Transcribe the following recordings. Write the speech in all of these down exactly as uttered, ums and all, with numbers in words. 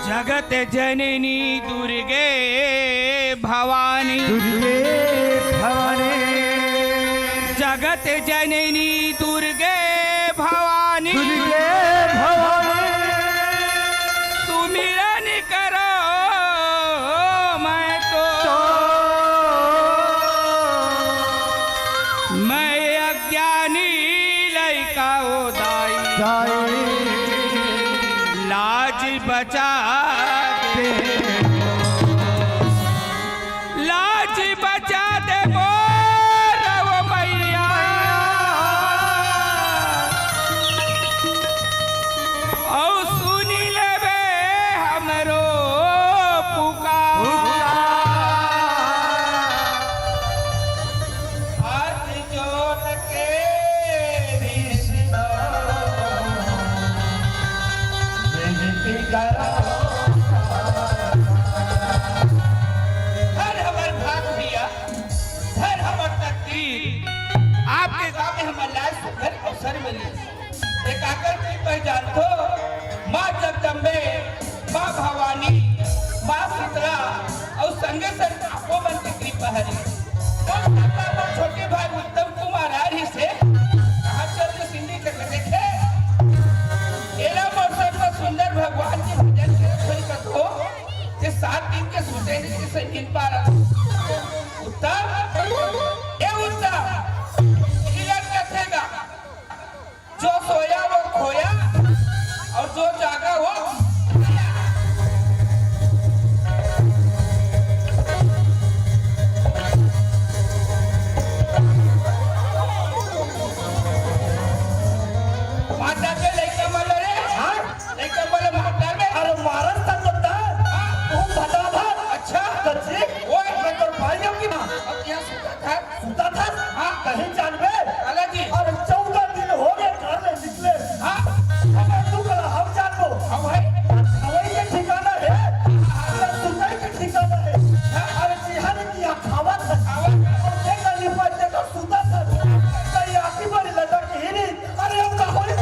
जगत जननी दुर्गे भवानी। दुर्गे भवानी। जगत जननी दुर्गे भवानी। दुर्गे भवानी। सुमिरन करो मैं तो। तो। मैं अज्ञानी लइका ओ दाई। दाई। लाज बचा दे। लाज बचा दे मोर ओ मैया। अउ सुनी लेबे हमरो पुकार। हाथ जोड़ के विनती करो। हर हमर भाग भैया, हर हमर तकदीर, आपके गाँव में हमर लाए सुघर अवसर मिले। एकाकर की पहचान तो माँ जगदम्बे, माँ भवानी, माँ शीतला अउ संगे संग आपो मन के कृपा हरे। मोर छोटे भाई उत्तम कुमार आ रहिसे, कहाँ चल के सिंधी के देखे? एला मौसम में सुंदर भगवान के भजन करत होई कथो, जे सात दिन के सुते नहीं, किसे नींद पारा। उत्तम, ए उत्तम, किला कथेगा, जो सोया वो खोया और जो जागा वो माता के लइका मन रे। हाँ? लइका मन माता में। अरे मारन तक तो था। हाँ। तू बता था। अच्छा। कच्ची? ओए। मैं तो भाइयों की माँ। अब यहाँ सुता था। सुता था? हाँ। कहीं जानबे? काला जी। अरे चौदह दिन हो गए घर ले निकले। हाँ। अबे तू कला हम जानबो। हाँ भाई। खवाई के ठिकाना है। अरे सुताई के ठिकाना है। हाँ। अरे जिहान किया खावत है। खावत है। और देखा लिपा देखा सुता था। कहीं आकी बड़ी लटक ही नहीं। अरे हम का होई?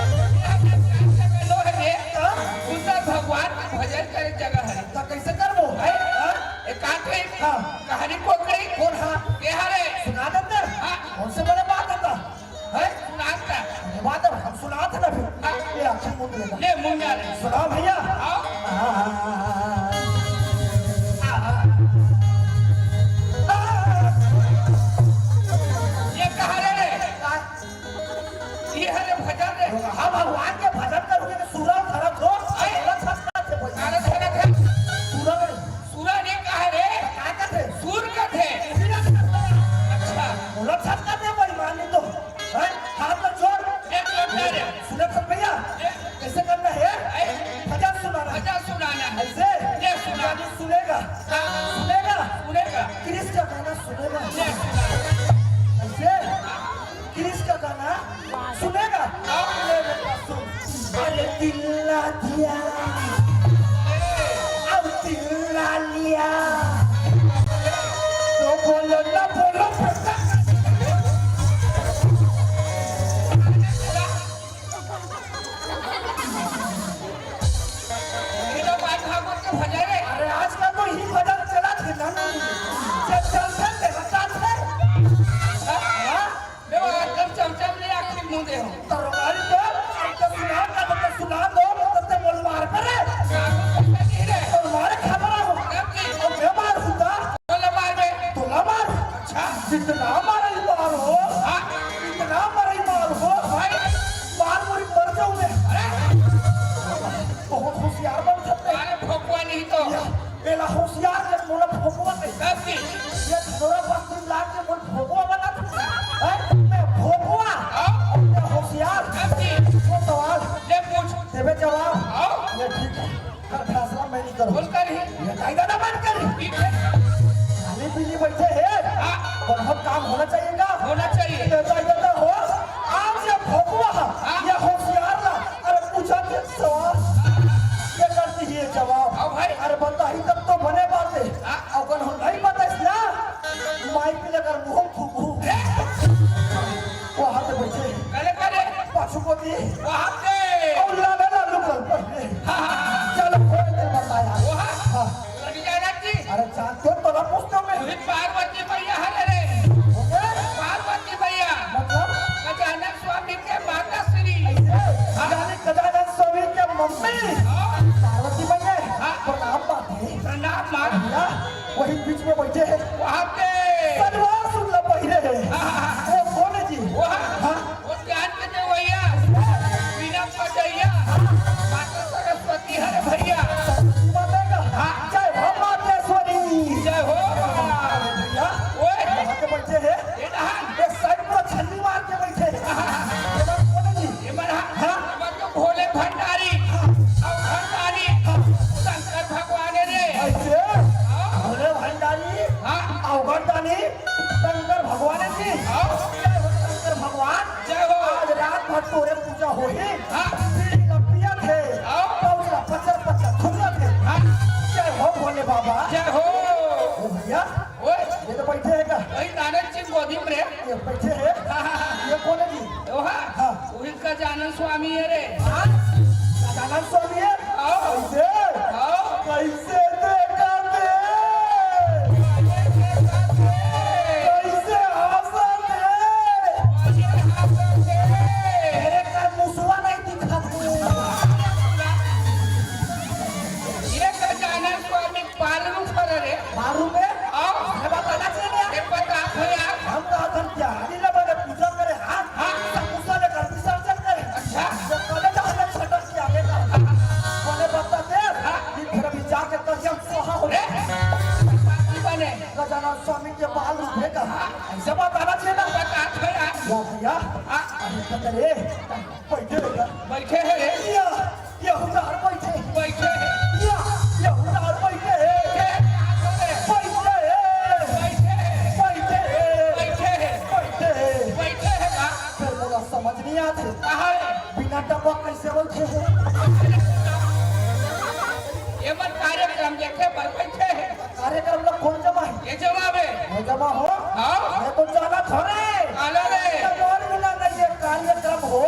लो है रे। हाँ? सुता भगवान के भजन करे जगह है। तो कैसे करबो? है? हाँ? एक आदमी हाँ। कहानी कोकड़ी। कौन हाँ? के हरे? सुना देते? हाँ। कौन से बड़े बात होता? है? सुनाता। अरे बात है, हम सुनाते ना फिर। हाँ। ये आखिर मुंह लेगा। ले मुंह ले। सुनाओ भैया। आओ। आ, आ, आ, आ, ये कहा रे रे? का? ये हरे भजन रे। हाँ, भगवान के भजन करोगे तो सूरज धरत हो, अरे। सूरज धरत हो, अरे धरत है। सूरज नहीं। सूरज नहीं कहा रे। का कहते? सूर कहते। सूरज कहते। अच्छा। सूरज धरत है, बेईमानी तो। हैं? हाथ में जोड़। एक लोटा रे। सूरज धर भैया, ए। कैसे करना है? ए। भजन सुनाना। भजन सुनाना। ऐसे? ये सुना। यानी सुनेगा। हाँ। सुनेगा। सुनेगा। कृष्ण का गाना सुनेगा। ये सुना। ऐसे? कृष्ण का गाना सुनेगा? हाँ। ले बेटा सुन। अरे दिल ला दिया, अब दिल ला लिया। तो बोलो ना बोलो। ये तो बात भागवत के भजन है। अरे आज का तो ही भजन चला थे ना। जब चलते थे, हटा थे। हाँ? मैं वो एकदम चमचम ले आखिरी मुंह दे हूँ। तरकारी दो, तो सुना दो, तो सुना दो, तो ते बोल मार पर है। बोल मार खबर हो। कब की? और मैं मार होता। बोला मार में। तोला मार। अच्छा। जितना मारे मार हो, हाँ। जितना मारे मार हो, भाई। मार मुरी मर जाऊँ मैं। अरे। बहुत होशियार बन सकते हैं। अरे, भोकवा नहीं तो। या, एला होशियार ने मोला भोकवा नहीं। कब की? ये थोड़ा वक्त लाग के मोला भोकवा बना था। हैं? मैं भोकवा। हाँ। और मैं होशियार। कब की? वो सवाल। ले पूछ। देवे जवाब। हाँ। ये ठीक है। कर फैसला मैं नहीं करूँ। कौन करी? ये दाई दादा मन करी। ठीक है। खाली पीली बैठे हैं। हाँ। पर हम काम होना चाहिए ना? होना चाहिए। ये दाई दादा हो, आज ये भोकवा, हाँ। ये होशियार ना, अरे पूछा के सवाल, ये करती है जवाब। हाँ भाई। अरे बताही तब तो बने बात है। हाँ। अगर हम नहीं बताइस ना, माइक पे लेकर मुंह फूकू। ए! वो हाथ बैठे। करे, करे। पाछू को दिए। वहाँ पे। और लावे ला लुकल पर। हाँ, हाँ, हाँ। चलो, खोल के बताया। भैया हरे रे। पार्वती भैया। मतलब? गजानन स्वामी के माता श्री। ऐसे? हाँ। यानी गजानन स्वामी के मम्मी हाँ। पार्वती भैया। हाँ। प्रणाम माँ जी। प्रणाम माँ। भैया, वही बीच में बैठे हैं। वहाँ पे। सलवार सूट ला पहिरे हैं। हाँ, हाँ, हाँ। वो कौन है जी? वो हाँ। हाँ। वो ज्ञान के देवैया, बीना बजैया, माता सरस्वती हरे भैया। सरस्वती माता का हाँ। जय हो मातेश्वरी। जय हो। भैया, ओए। यहाँ के बैठे हैं। ये डहान। ये side पर छन्नी मार के बैठे हैं। ये बात बोले जी। ये मन हाँ। हाँ। ये मन तो भोले भंडारी। हाँ। और भंडारी। हाँ। शंकर भगवान रे। ऐसे? हाँ। भोले भंडारी। हाँ। और भंडारी। शंकर भगवान जी। हाँ। जय हो शंकर भगवान। जय हो। आज रात भर तोरे पूजा होही। हाँ। बीड़ी ल पियत हे। हाँ। पौज ल पचर पचर थूकत हे। हाँ। जय हो भोले बाबा। जय हो। ओ भैया, ओए। ये तो बैठे हे का? वही नानक जी गोदी में रे। ये बैठे हे? हाँ, हाँ, हाँ। ये कौन है जी? ओ हाँ। हाँ। वही गजानन स्वामी है रे। हाँ? गजानन स्वामी है? हाँ। कैसे? हाँ। कैसे देखा दे? कैसे हंसा दे? अरे, का मुसवा नहीं दिखा दे। ये गजानन स्वामी बालू पर रे। बालू में? आओ। ये बताना चाहिए ना। ये बता भैया। हम तो अपन दिहाड़ी ले बने पूजा करे, हाँ? हाँ। समोसा लेकर विसर्जन करे। अच्छा। जब कॉलेज वाले छटक के आगे का। बोले बता दे। हाँ। कि फिर अभी जाके कर हम सोहा हो रे। बाकी बने। गजानन स्वामी के बाल रूपे का। हाँ। ऐसे बताना चाहिए ना। बता भैया। या भैया। हाँ। अरे पता रे। बैठे रहे। बैठे हैं रे। या, ये उधार बैठे। बैठे हैं। या, ये उधार बैठे। बैठे हैं। बैठे हैं। बैठे हैं। बैठे हैं। बैठे हैं। बैठे हैं। बैठे हैं का? फिर मोला समझ नहीं आते। कहाँ है? बिना डब्बा कैसे बैठे हैं? ये मत कार्यक्रम देखे पर बैठे हैं। कार्यक्रम ला कौन जमा है? ये जमा बे। वो जमा हो? हाँ। मैं तो जाना थोड़े। आला रे। नमोर बिना नहीं ये कार्यक्रम हो।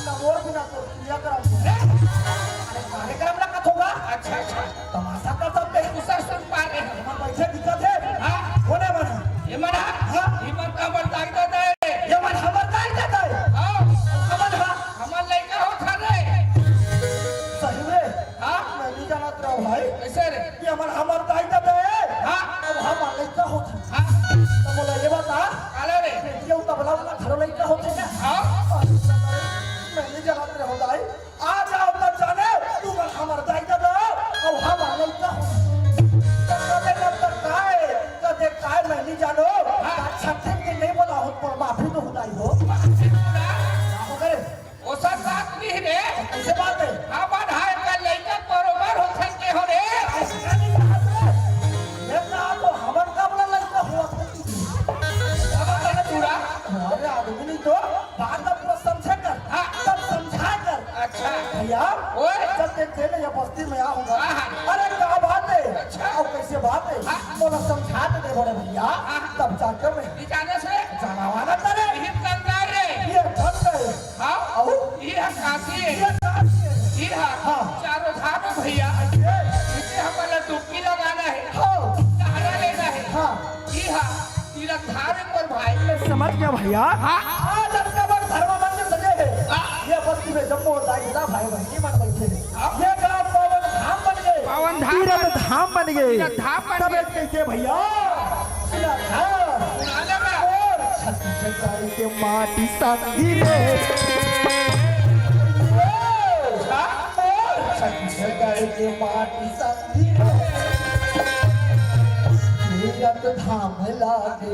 नमोर बिना तो क्रियाक्रम हो। अरे कार्यक्रम ला कथों का? अच्छा, अच्छा। तमाशा कर सकते हैं। उसे सुन पा रहे हैं। हम बैठे दिखत हे। हाँ। कोने मन? ये मन हा? हाँ। ये मन का मन दाई दादा है। ये मन हमर दाई दादा है। हाँ। हमन हा? हमर लइका होत हरे। सही में? हाँ। मैं नहीं जानत रहा भाई। कैसे रे? ये हमर, हमर दाई ददा हे। हाँ। अब हम लइका होत हन। हाँ। तो मोला ये बता, काला रे? ये तबला वाला घर लइका होथे ना? हाँ। मैं नहीं जानत रहा दाई। आ जाओ तो जाने, तुम हमर दाई ददा हो, अब हम लइका होत हन। तो कदे न तो काय, कदे काय मैं नहीं जानो। हाँ। छठे के नहीं बोला हो, पर माफी तो हुदाई हो। माफी तो हुदा। हाँ, मगर ओसन बात नहीं रे। कैसे बात है? हमन हा एकर लइका बरोबर हो सकते हो रे। ऐसा नहीं कहा रे। ये कहा तो हमन का अपना लइका हुआ था। हमन का पूरा। अरे आदमी नहीं तो बात का पूरा समझे कर। हाँ। तब समझा कर। अच्छा। भैया, ओए। जब देख दे ये बस्ती में आऊंगा। हाँ, हाँ। अरे क्या बात है? अच्छा। और कैसे बात है? हाँ। बोला समझा तो दे बड़े भैया। हाँ। तब जाकर मैं ये जाने से जाना वाला करे। ये करना रे। ये धन है। हाँ। और ये है काशी है। ये काशी है। ये है। हाँ। चारों धाम है भैया। ये। इसे हमारा डुबकी लगाना है। हाँ। सहारा लेना है। हाँ। ये है। तीरथ धाम है पर भाई। मैं समझ गया भैया। हाँ। आज आपका मन धर्म मंदिर सजे है। हाँ। ये बस्ती में जम्मो दाई ला भाई बहनी मन बैठे हैं। हाँ। ये गांव पावन धाम बन गए। पावन धाम तीरथ बन धाम बन गए। तीरथ धाम बन तब गए। एक कैसे भैया? सुना था। सुना था। और छत्तीसगढ़ के माटी संगी रे। हाँ। और छत्तीसगढ़ के माटी संगी रे। तीरथ धाम लागे।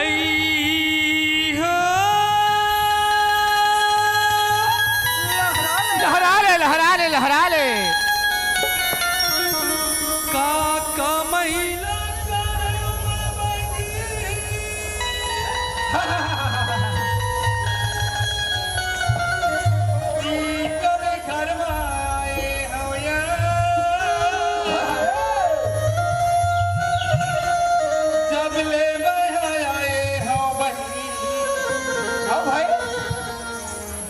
अई हो। लहरा ले, लहरा ले, लहरा ले। का, का महिला इकर घर म आए हव या। जब ले मैं आए हव बहिनी। हव भाई।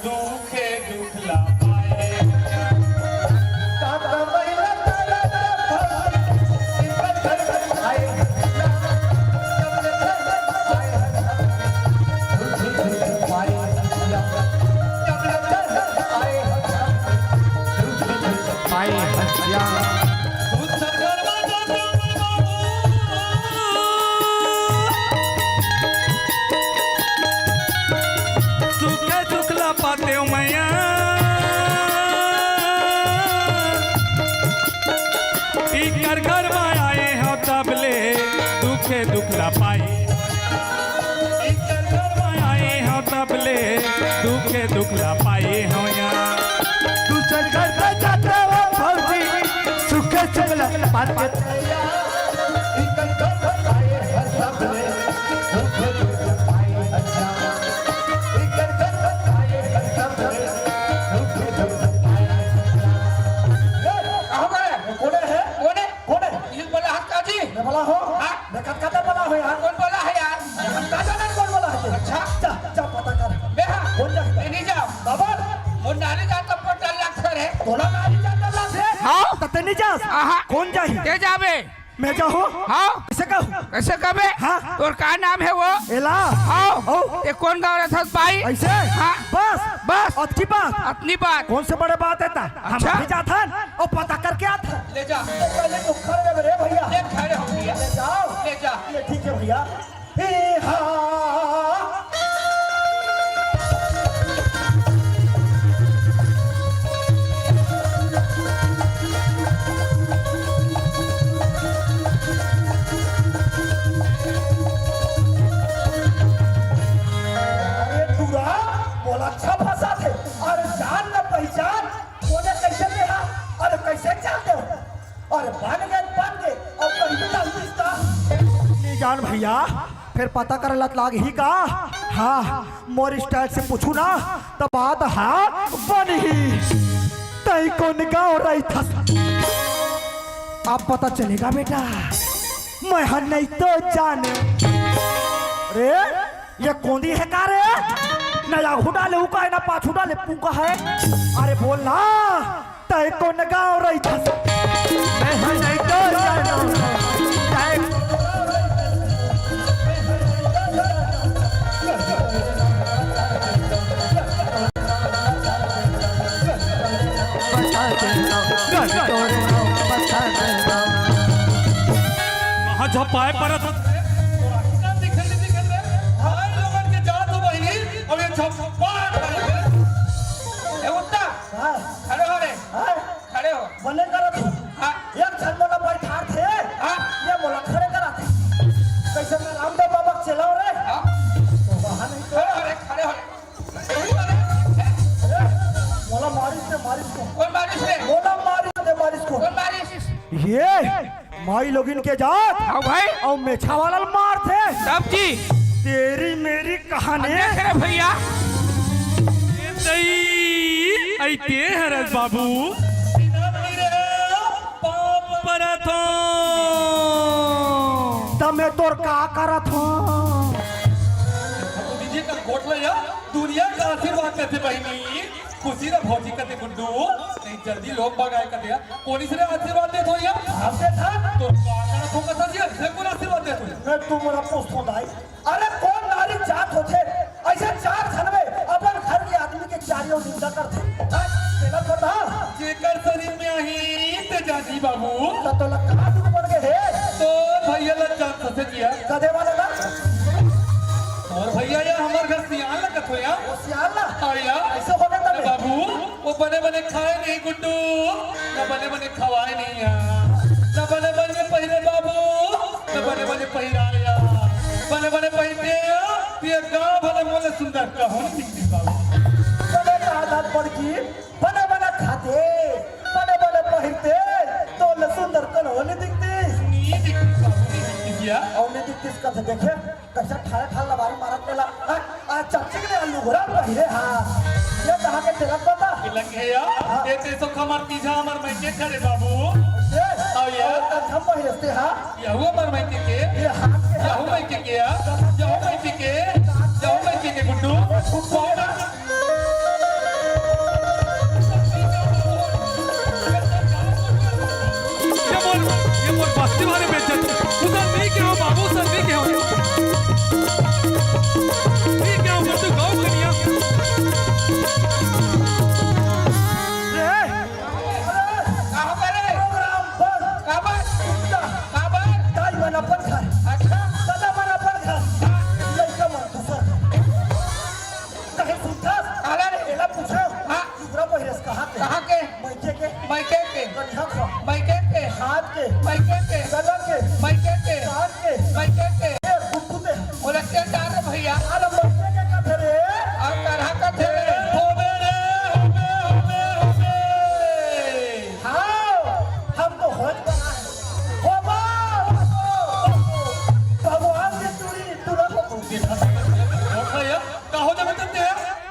दुखे दुख ला पाए। सुख दुख ला पातेव मैया। इकर घर म आए हव तब ले दुखे दुख ला पाए। इकर घर म आए हव तब ले दुखे दुख ला पाए हव या। दूसर घर पे जाते हो भौजी, सुखे सुख ला पाते। कहाँ गए? कोने है? कोने? कोने? ये बोला हस काजी? मैं बोला हो? हाँ? मैं कब कब बोला हो यार? कौन बोला है यार? हम का जाना कौन बोला है? अच्छा। जा, जा पता कर। बे हाँ। कौन जा? मैं नहीं जाऊँ। बाबा। वो नारी जात को डर लगता है। तोला नारी जात डर लगता है? हाँ। तो ते नहीं जा। आहा। कौन जाही? ते जाबे। मैं जाहूँ? हाँ। कैसे कहूँ? कैसे कहबे? हाँ। तोर का नाम हे वो? एला। हाँ। ओ। ये कोन गाँव रहिथस भाई? ऐसे? हाँ। बस। बस। अतकी बात। अतनी बात। कौन से बड़े बात हे ता? हम अच्छा। अभी जाथन अउ पता करके आथन। ले जा। तो पहले तो खड़े रह रे भैया। ले खड़े हो भैया। ले जाओ। ले जा। ले ठीक हे भैया। हे हा। अरे टूरा, मोला अच्छा फंसाथे। अरे जान न पहचान, कोने कैसे देहा? अरे कैसे जानते हो? अरे बन गए, बन गए, अब कहीं भी डाल दिसता। नहीं जान भैया, फिर पता करे ला त लागही का? हाँ, मोर स्टाइल से पूछू ना, त बात हा बनही। तई कोन गाँव रहिथस? अब पता चलेगा बेटा, मैं हा नहीं तो जाने। रे, ये कोंदी हे का रे? न आगू डाले उका हे, न पाछू डाले पूका हे। अरे बोल ना, तय कोन गाँव रहिथस? मैं हा नहीं तो जानो। तय बता देना, घर तोर नाम बता देना। कहाँ झपाए परत हस? भाई लोगन के जात हो बहिनी, अब ये झपाए परत हे। ए उत्ता, हाँ। खड़े हो रे। हाँ। खड़े हो। बने करत हूँ। हाँ। एक झन मोला बैठारथे, हाँ। ये मोला खड़े कराथे। कैसे मैं रामदेव बाबा के चेला हूँ रे? हाँ। तो वहाँ नहीं तो। खड़े हो रे, खड़े हो रे। मोला मारिस ते, मारिस को। कोन मारिस रे? मोला मारिस ते, मारिस को। कोन मारिस? ये माई लोगिन के जात। हाँ भाई। अउ मेछा वाला ल मारथे। तब जी। तेरी मेरी कहानी। अरे भैया। ए दई, अइते हरस बाबू। पाप परत हो। त मैं तोर का करत हो? अब तो दीजिए का गोठ ले या। दुनिया का आशीर्वाद कथे बहिनी, खुशी रह भौजी कथे गुड्डू, नहीं जल्दी लोग बगाए कथे, कोन से आशीर्वाद देत हो या? हमसे था। तो का करत हो कथा जी, ऐसे कोन आशीर्वाद देत हो? मैं तू मोला पूछत हो दाई, अरे कोन नारी जात होथे, ऐसे चार झन में अपन घर के आदमी के चारियों निंदा करथे? हाँ, तेला बता। जेकर शरीर में आही ते जानी बाबू। त तोला का दुख पड़ गए हे? तो भैया ला जात हसे जिया। कदे वाला ला? और भैया या हमर घर सियान लगत हो या? वो सियान ला? हाँ या। ऐसे हो गए तबे? बाबू, वो बने बने खाए नहीं गुड्डू, ना बने बने खवाए नहीं या, ना बने बने पहिरे बाबू, ना बने बने पहिराए या, बने बने पहिरते या, ये गाँव भले मोले सुंदर कहो नहीं दिखती बाबू। बने का आदत पड़ गई, बने बने खाते, बने बने पहिरते, तो ले सुंदर कहो नहीं दिखती। नहीं दिखती बाबू, नहीं दिखती या। और नहीं दिखती इसका तो देखे। कैसे ठाल ठाल लबारी मारत तेला, हाँ? आ चपचिक ने लुगरा पहिरे, हाँ। ये कहाँ के तिलक बता? तिलक हे या? हाँ। ये ते सो खमर तीजा हमर मइके खड़े बाबू। ये? हाँ, ये। और हम पहिरते, हाँ। यहू हमर मइके के। ये हाथ के, यहू मइके के या? यहू मइके के? यहू मइके के गुड्डू? गुड्डू। ये मोर, ये मोर बस्ती वाले बेइज्जत। उधर नहीं के हो बाबू, उधर नहीं के हो। नहीं के हो, तू गाँव कनिया। ए, काबर रे? प्रोग्राम बंद। काबर? काबर? दाई मन अपन घर। अच्छा। दादा मन अपन घर। लइका मन दूसर घर। कहे सुनथस? काला रे? एला पूछो। हाँ। लुगरा पहिरेस कहाँ के? कहाँ के? मइके के। मइके के। कनिहा खा। मइके के। हाथ के। मइके के। गला के। मइके के। कान के। मइके के। ए, गुप्पू ते। ओला के डार रे भैया। अरे मइके के कथे रे। अउ करहा कथे रे। होबे रे, होबे, होबे, होबे। हाँ, हम तो होत बना है। होबा, भगवान के चूड़ी तुरंत होबा। भैया, का हो जाबे तब ते?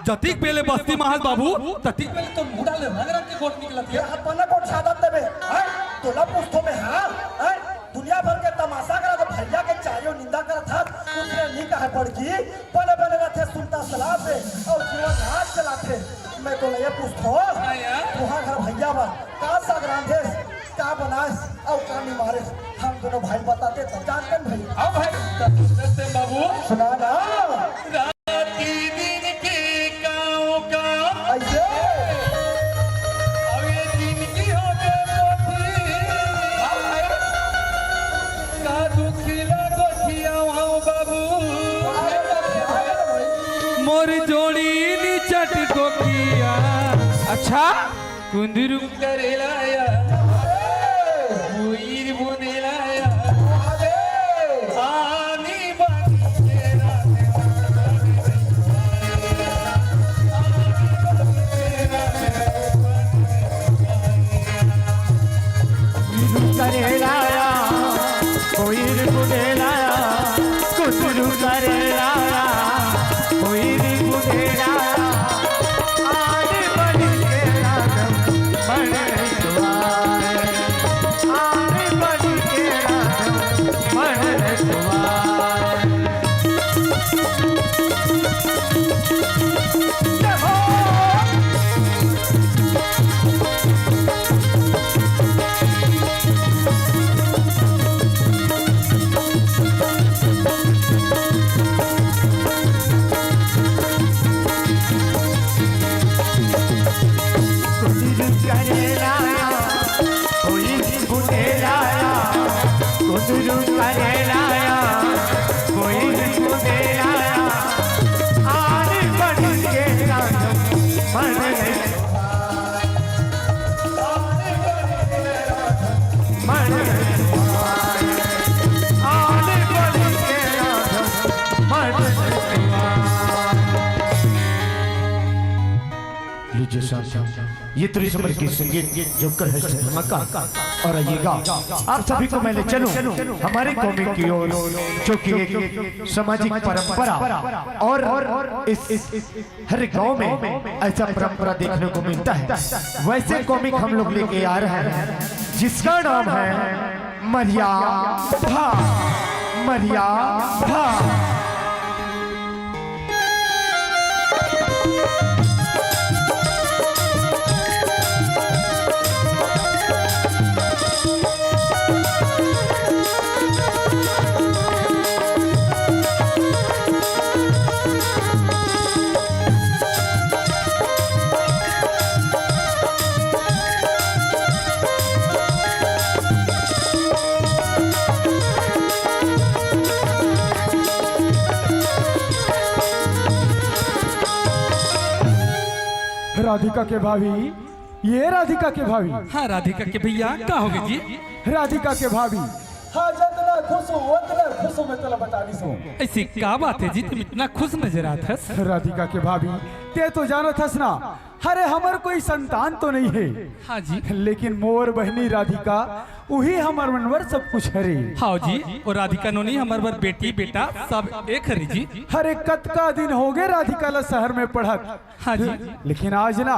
जतिक बेले बस्ती म हस बाबू, ततिक बेले तो मुंह डाले रंग रंग के गोठ निकलत हे। ये अपना गोठ सादत देबे, हैं? तोला पूछथों मैं, हाँ? हैं? दुनिया भर के तमाशा करा तो भैया के चारियों निंदा करत हस, कुछ नहीं कहे पड़ की, बने बने रथे सुनता सलाह से, अउ जीवन हाथ चलाथे। मैं तोला ये पूछथों, हाँ यार। तुहां घर भैया बा, का साग रांधेस, का बनास अउ कानी मारे। हम दोनों भाई बताते तो जानतन भाई। हाँ भाई, तो सुनते बाबू। सुना ना। राती दिन के गाँव का। ऐसे। अब ये जिनकी हो गए पोथी। हाँ भाई। का दुखिला गोठिया हो बाबू। मोर जोड़ी निचट गोकिया। अच्छा। कुंदरू करेलाया, उईर बुनेलाया, आनी बानी तेरा करेलाया, कोई बुनेलाया, कुंदरू करेलाया, कोई बुनेलाया। आने बन के राधम बन रसवाए, आने बन के राधम बन रसवाए। जय हो। कुंदरू करेलाया, कोई बुनेलाया, कुंदरू करेलाया, कोई बुनेलाया, आने बन के राधम बन रसवाए। लीजिए साथियों, ये त्रिशमर की संगीत जो कर है धमाका और आइएगा आप सभी को मैं ले चलूं हमारे कौमी की ओर, जो कि एक सामाजिक परंपरा और इस, इस हर गांव में ऐसा परंपरा देखने को मिलता है। वैसे कॉमिक हम लोग लेके आ रहे हैं जिसका नाम है मरिया भा, मरिया भा। राधिका के भाभी, ये राधिका के भाभी। हाँ, राधिका के भैया, का होगे जी? राधिका के भाभी, हाँ, जतना खुश हूँ, उतना खुश हूँ, मैं तोला बता दी सो। ऐसी का बात है जी, तुम इतना खुश नजर आत हस? राधिका के भाभी, ते तो जानत हस ना, अरे हमर कोई संतान तो नहीं है। हाँ जी। लेकिन मोर बहनी राधिका, उही हमर मन बर सब कुछ हरे। हाँ जी, और राधिका नोनी हमर बर बेटी बेटा सब एक हरे जी। अरे कतका दिन होगे राधिका ला शहर में पढ़त, हाँ जी। लेकिन आज ना,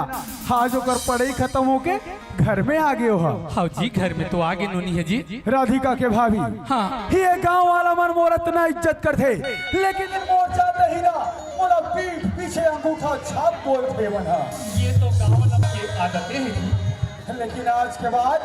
आज ओकर पढ़ाई खत्म होके घर में आ गयो ह। हाँ जी, घर में तो आ गे नोनी है जी। राधिका के भाभी, हाँ। ये गांव वाला मन मोर इतना इज्जत करथे, लेकिन मोर जाते ही ना, मोला पीठ पीछे अंगूठा छाप बोल देवन ह। ये तो गांव वाला के आदतें हैं जी। लेकिन आज के बाद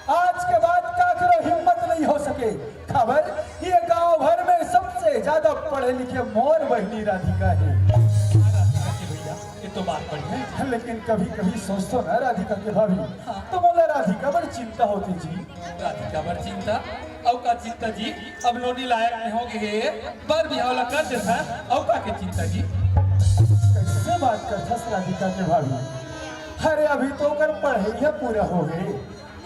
आज के बाद काकरो हिम्मत नहीं हो सके। खबर, ये गांव भर में सबसे ज्यादा पढ़े लिखे मोर बहनी राधिका है। हाँ, राधिका के भैया, ये तो बात बढ़िया है। लेकिन कभी-कभी सोचतो ना राधिका के भाभी, हाँ। तो मोला राधिका बड़ चिंता होथे जी। राधिका बड़ चिंता? अउ का चिंता जी? अब नोनी लायक में होगे हे, बर बिहाव ला कर देथस, अउ का के चिंता जी? कैसे बात करथस राधिका के भाभी? अरे अभी तो ओकर पढ़ाई ह पूरा होगे।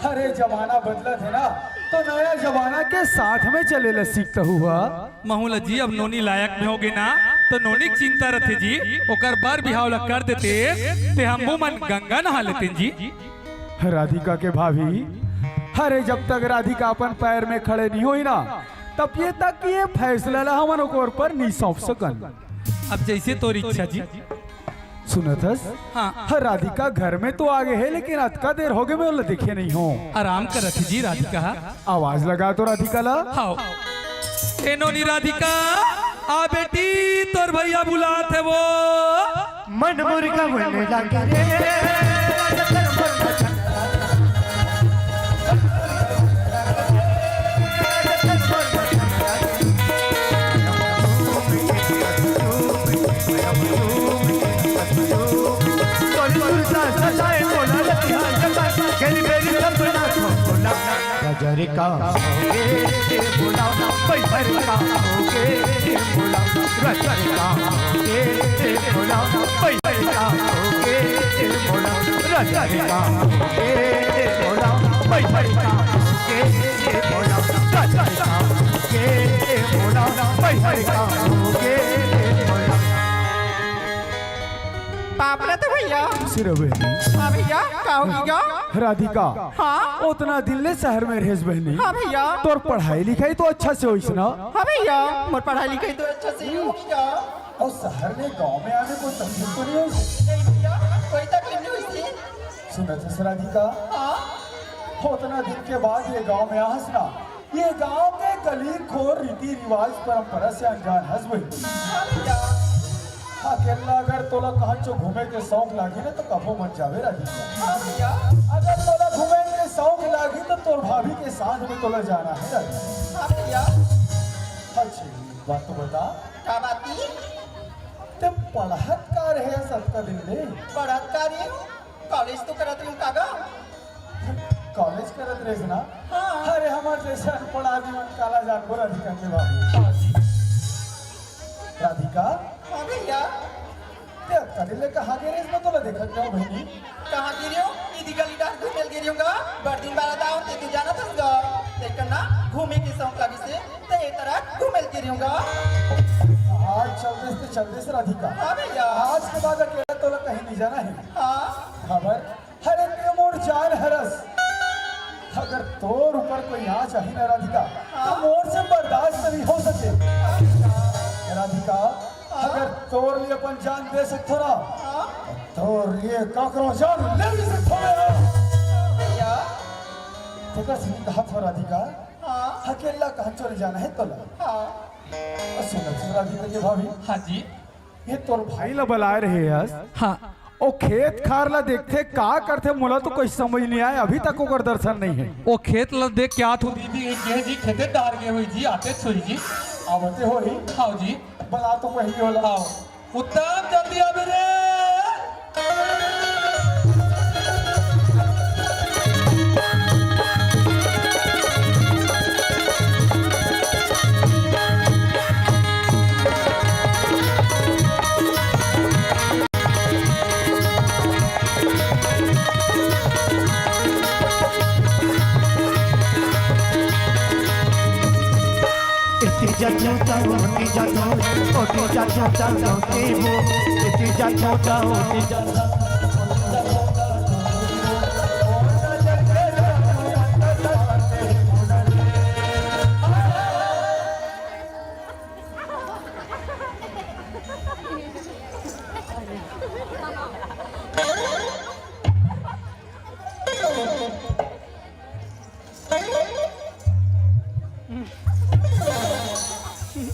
अरे जमाना बदलत हे ना, तो नया जमाना के साथ में चले ला सीखता हुआ। महूला जी, अब नोनी लायक में होगे ना, तो नोनी के चिंता रथे जी, ओकर बर बिहाव ला कर देते, ते हमू मन गंगा नहा लेतेन जी। राधिका के भाभी, अरे जब तक राधिका अपन पैर में खड़े नहीं होई ना, तब ये तक ये फैसला ला हमन ओकर पर नहीं सौंप सकन। अब जैसे तोर इच्छा जी। सुनत हस? हाँ। हाँ, राधिका घर में तो आ गे हे, लेकिन अतका देर होगे मैं ओला देखे नहीं हों। आराम करत हे जी राधिका। आवाज लगा तो राधिका ला। हाँ। ए नोनी राधिका, आ बेटी, तोर भैया बुलात हे वो। मन मुर्गा बोले लागे रे। हरिका होके बोला, भाई हरिका होके बोला, रच हरिका होके बोला, भाई हरिका होके बोला, रच हरिका होके बोला, भाई हरिका होके बोला, रच हरिका होके बोला, भाई हरिका होके बोला। बाप रे तो भैया। सिर बहनी। हाँ भैया, का हो गया? राधिका। हाँ? उतना दिन ले शहर में रहेस बहनी। हाँ भैया। तोर पढ़ाई लिखाई तो अच्छा से होइस ना? हाँ भैया, मोर पढ़ाई लिखाई तो अच्छा से ही होइस। अउ शहर ले गांव में आने कोई तकलीफ तो नहीं होइस? नहीं भैया, कोई तकलीफ नहीं होइस। सुनत हस राधिका? हाँ? उतना दिन के बाद ये गांव में आहस ना, ये गांव के गली खोर, रीति रिवाज, परंपरा से अनजान हस बहनी। हाँ भैया। अकेला अगर तोला कहाँ चो घूमे के शौक लागी ना, तो कभो मत जावे राधिका। हाँ भैया। अगर तोला घूमे के शौक लागी, तो तोर भाभी के साथ में तोला जाना है राधिका। हाँ भैया। अच्छा, बात तो बता। का बात की? ते पढ़त का रहे अतका दिन ले? पढ़त का रहे हूँ? कॉलेज तो करत रहे हूँ कागा। कॉलेज करत रहे ना? हाँ। अरे, हमार जैसे अनपढ़ आदमी मन काला जानबो राधिका के बाबू। हाँ जी। राधिका? हाँ भैया। ते अतका दिन ले कहाँ गे रहे? मैं तोला देखत नहीं हूँ बहनी। कहाँ गे रहे हो? इदी गली डार घूमे गे रहे हूँ गा। बड़ दिन बाद आए हो, ते तू जानत हस गा। देख ना, घूमे के शौक लागिस हे, ते ए तरह घूमे गे रहे हूँ गा। आज चल देस ते चल देस राधिका। हाँ भैया। आज के बाद अकेला तोला कहीं नहीं जाना है। हाँ। खबर? अरे ते मोर जान हरस। अगर तोर ऊपर कोई आँच आही ना राधिका, तो हाँ। मोर से बर्दाश्त नहीं हो सके। राधिका, हाँ। अगर तोर लिए अपन जान दे सकथो ना, हाँ। तो तोर लिए काकरो जान ले भी सकथो ना। भैया। तेकर सही कहा थो राधिका, हाँ। अकेला कहाँ चले जाना है तोला। हाँ। सुन, सुन राधिका के भाभी। हाँ जी। ये तोर भाई ला बलाए रहे हस। हाँ। ओ खेत खार ला देखथे, का करथे, मोला तो कोई समझ नहीं आए, अभी तक ओकर दर्शन नहीं है। ओ खेत ला देख के आत हो दीदी, ये जी खेते डार गए हुई जी, आते छुई जी। आवते होही। हाँ जी। बला तो पहली होला। आओ। उत्तम, जल्दी आवे रे। एती जाथो त ओती जाथो, ओती जाथो त ओती वो, एती जाथो त ओती जाथो।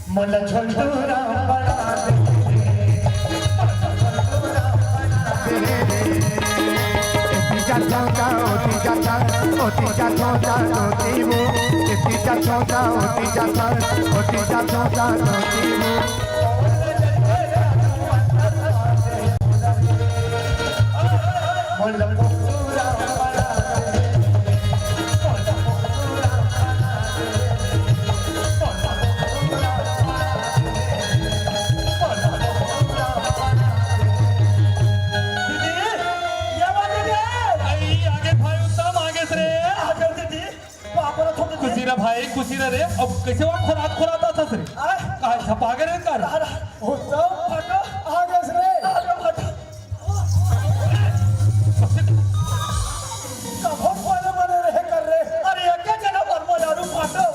मोला झोलटू राम बना दे। एती जाथो त ओती जाथो, ओती जाथो त ओती वो। एती जाथो त ओती जाथो, ओती जाथो त ओती वो। दीदी, ये बात दीदी। आई, आगे भाई उत्तम, आगे से रे। आगे दीदी। बाप रे, थोड़े खुशी रह भाई, खुशी रह रे। अब कैसे वहाँ खोरात खोरात आता रे? आय। कहाँ छपा गए रे कर? अरे, उत्तम, फटो, आगे से रे। अरे, फटो। कभो कोने मने रहे कर रे। अरे, एक के जना पर मोजारू फटो।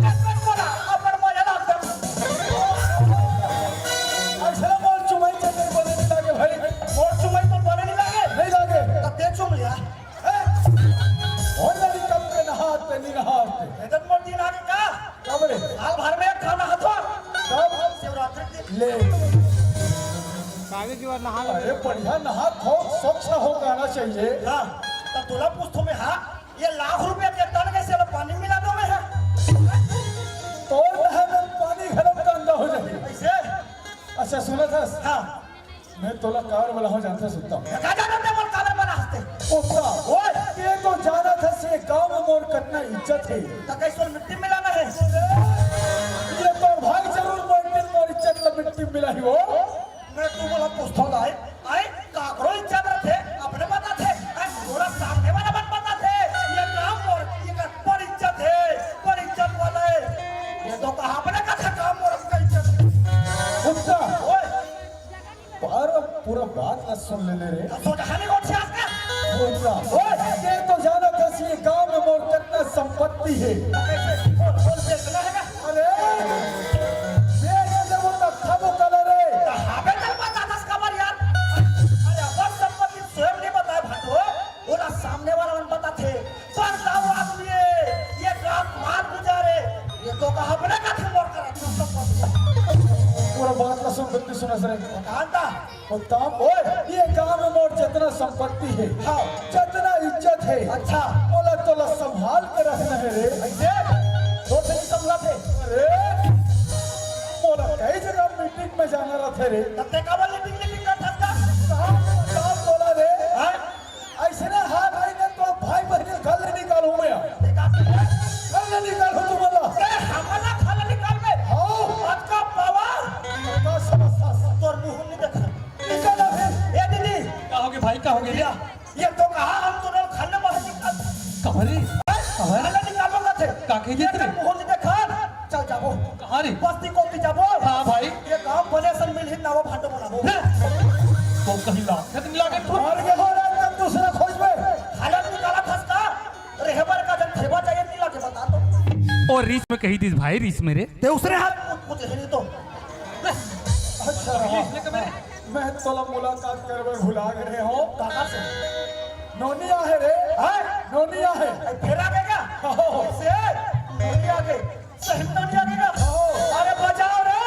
अपन बोला, अपन मोजा लागता। ऐसे बोल, चुमाई चले बोले नहीं लागे भाई। और चुमाई तो बोले नहीं लागे। नहीं लागे। तब ते चुम लिया। ए, हो जानी कब के नहात ते नहीं नहात ते। इधर मोर दिन आगे का? कब रे? साल भर में एक घाव नहात हो। कब? शिवरात्रि के दिन। ले। कागे की बार नहा ले। अरे बढ़िया नहा खो, स्वच्छ हो गाना चाहिए। हाँ, तब तोला पूछथो मैं, हाँ, ये लाख रुपया के तन कैसे वाला पानी मिला दो मैं, हाँ? तोर नहा में पानी घरम गंदा हो जाए। ऐसे? अच्छा सुना था? हाँ। मैं तोला काबर बलाहूं जानथस उत्तम? का जानत हस मोला काबर बलाहस ते? उत्तम, ओए! ये तो जानत हस से गांव में मोर कतना इज्जत हे। त कइसे मिट्टी मिलाना हे? ये तो भाई जरूर मोर दिन मोर इज्जत ला मिट्टी मिलाही हो। मैं तुमला पूछथों दाई, आय, काकरो इज्जत रथे, अपने बताथे, आय, मोला सामने वाला मन बताथे, ये गांव मोर, ये कर पर इज्जत हे, पर इज्जत वाला हे। ये तो कहा अपने कथे गांव मोर का इज्जत हे। कुत्ता। ओए। पर पूरा बात ला सुन ले, ले रे। तो सोचा नहीं कौन सी आज का? कुत्ता। ओए। ये तो जानत हस ये गांव में मोर कतना संपत्ति हे। कैसे? बोल, बोल, बेचना हे ना? अरे, बेच देबो त खाबो काला रे। त हाबे त बता दस खबर यार। अरे, अपन संपत्ति स्वयं नहीं बताए भाटो, ओला सामने वाला मन बताथे। पर दाऊ आदमी हे, ये काम मान गुजारे, ये तो कहा अपने कथे मोर करा संपत्ति। पूरा बात ला सुन, बिल्कुल सुना सरे। बताता। उत्तम, ओए। ये गांव में मोर जतना संपत्ति हे, हाँ। जतना इज्जत हे, अच्छा। ओला तोला संभाल के रखना हे रे। ऐसे? तोर से नहीं संभला थे। अरे, मोला कई जगह मीटिंग में जाना रथे रे। तब ते काबर मीटिंग, मीटिंग करत हस का? काम, काम बोला रे। हाँ? अइसने हाल रही ना तो भाई बहन घर ले निकालूं मैं। ये का? घर ले निकालूं तुमला। अरे, हमला घर ले निकालबे? हाँ। अतका पावर? का समझथस? तोर मुंह नहीं देखा। निकल अभी। ए दीदी। का होगे भाई, का होगे? या, ये तो कहा हम दोनों खाने बाहर निकल। कहाँ रे? कहाँ रे? खाने निकालबो कथे। का कहे ये रे? मुंह नहीं देखा। चल जाबो। कहाँ रे? बस्ती कोती जाबो। हाँ भाई। ये गांव बने सन मिलही नवा भांडो बनाबो। ले। तो कहीं लागत नहीं लागत। और ये हो रहा है, दूसरा खोजबे। खाने निकालथस का? अरे, हेबर का जब थेबा चाहिए, नहीं लागे, बता तो। और रीस में कही दिस भाई, रीस में रे। ते उसने हाथ मुझे नहीं तो। अच्छा, रीस में कब है? मैं तोला मुलाकात करबे भुला गए हो। काका से? नोनी आहे रे। हाँ? नोनी आहे। अरे, फिर आ गए क्या? हो। से? नोनी आ गए। सही नोनी आ गए क्या? हो। अरे, बजाओ रे।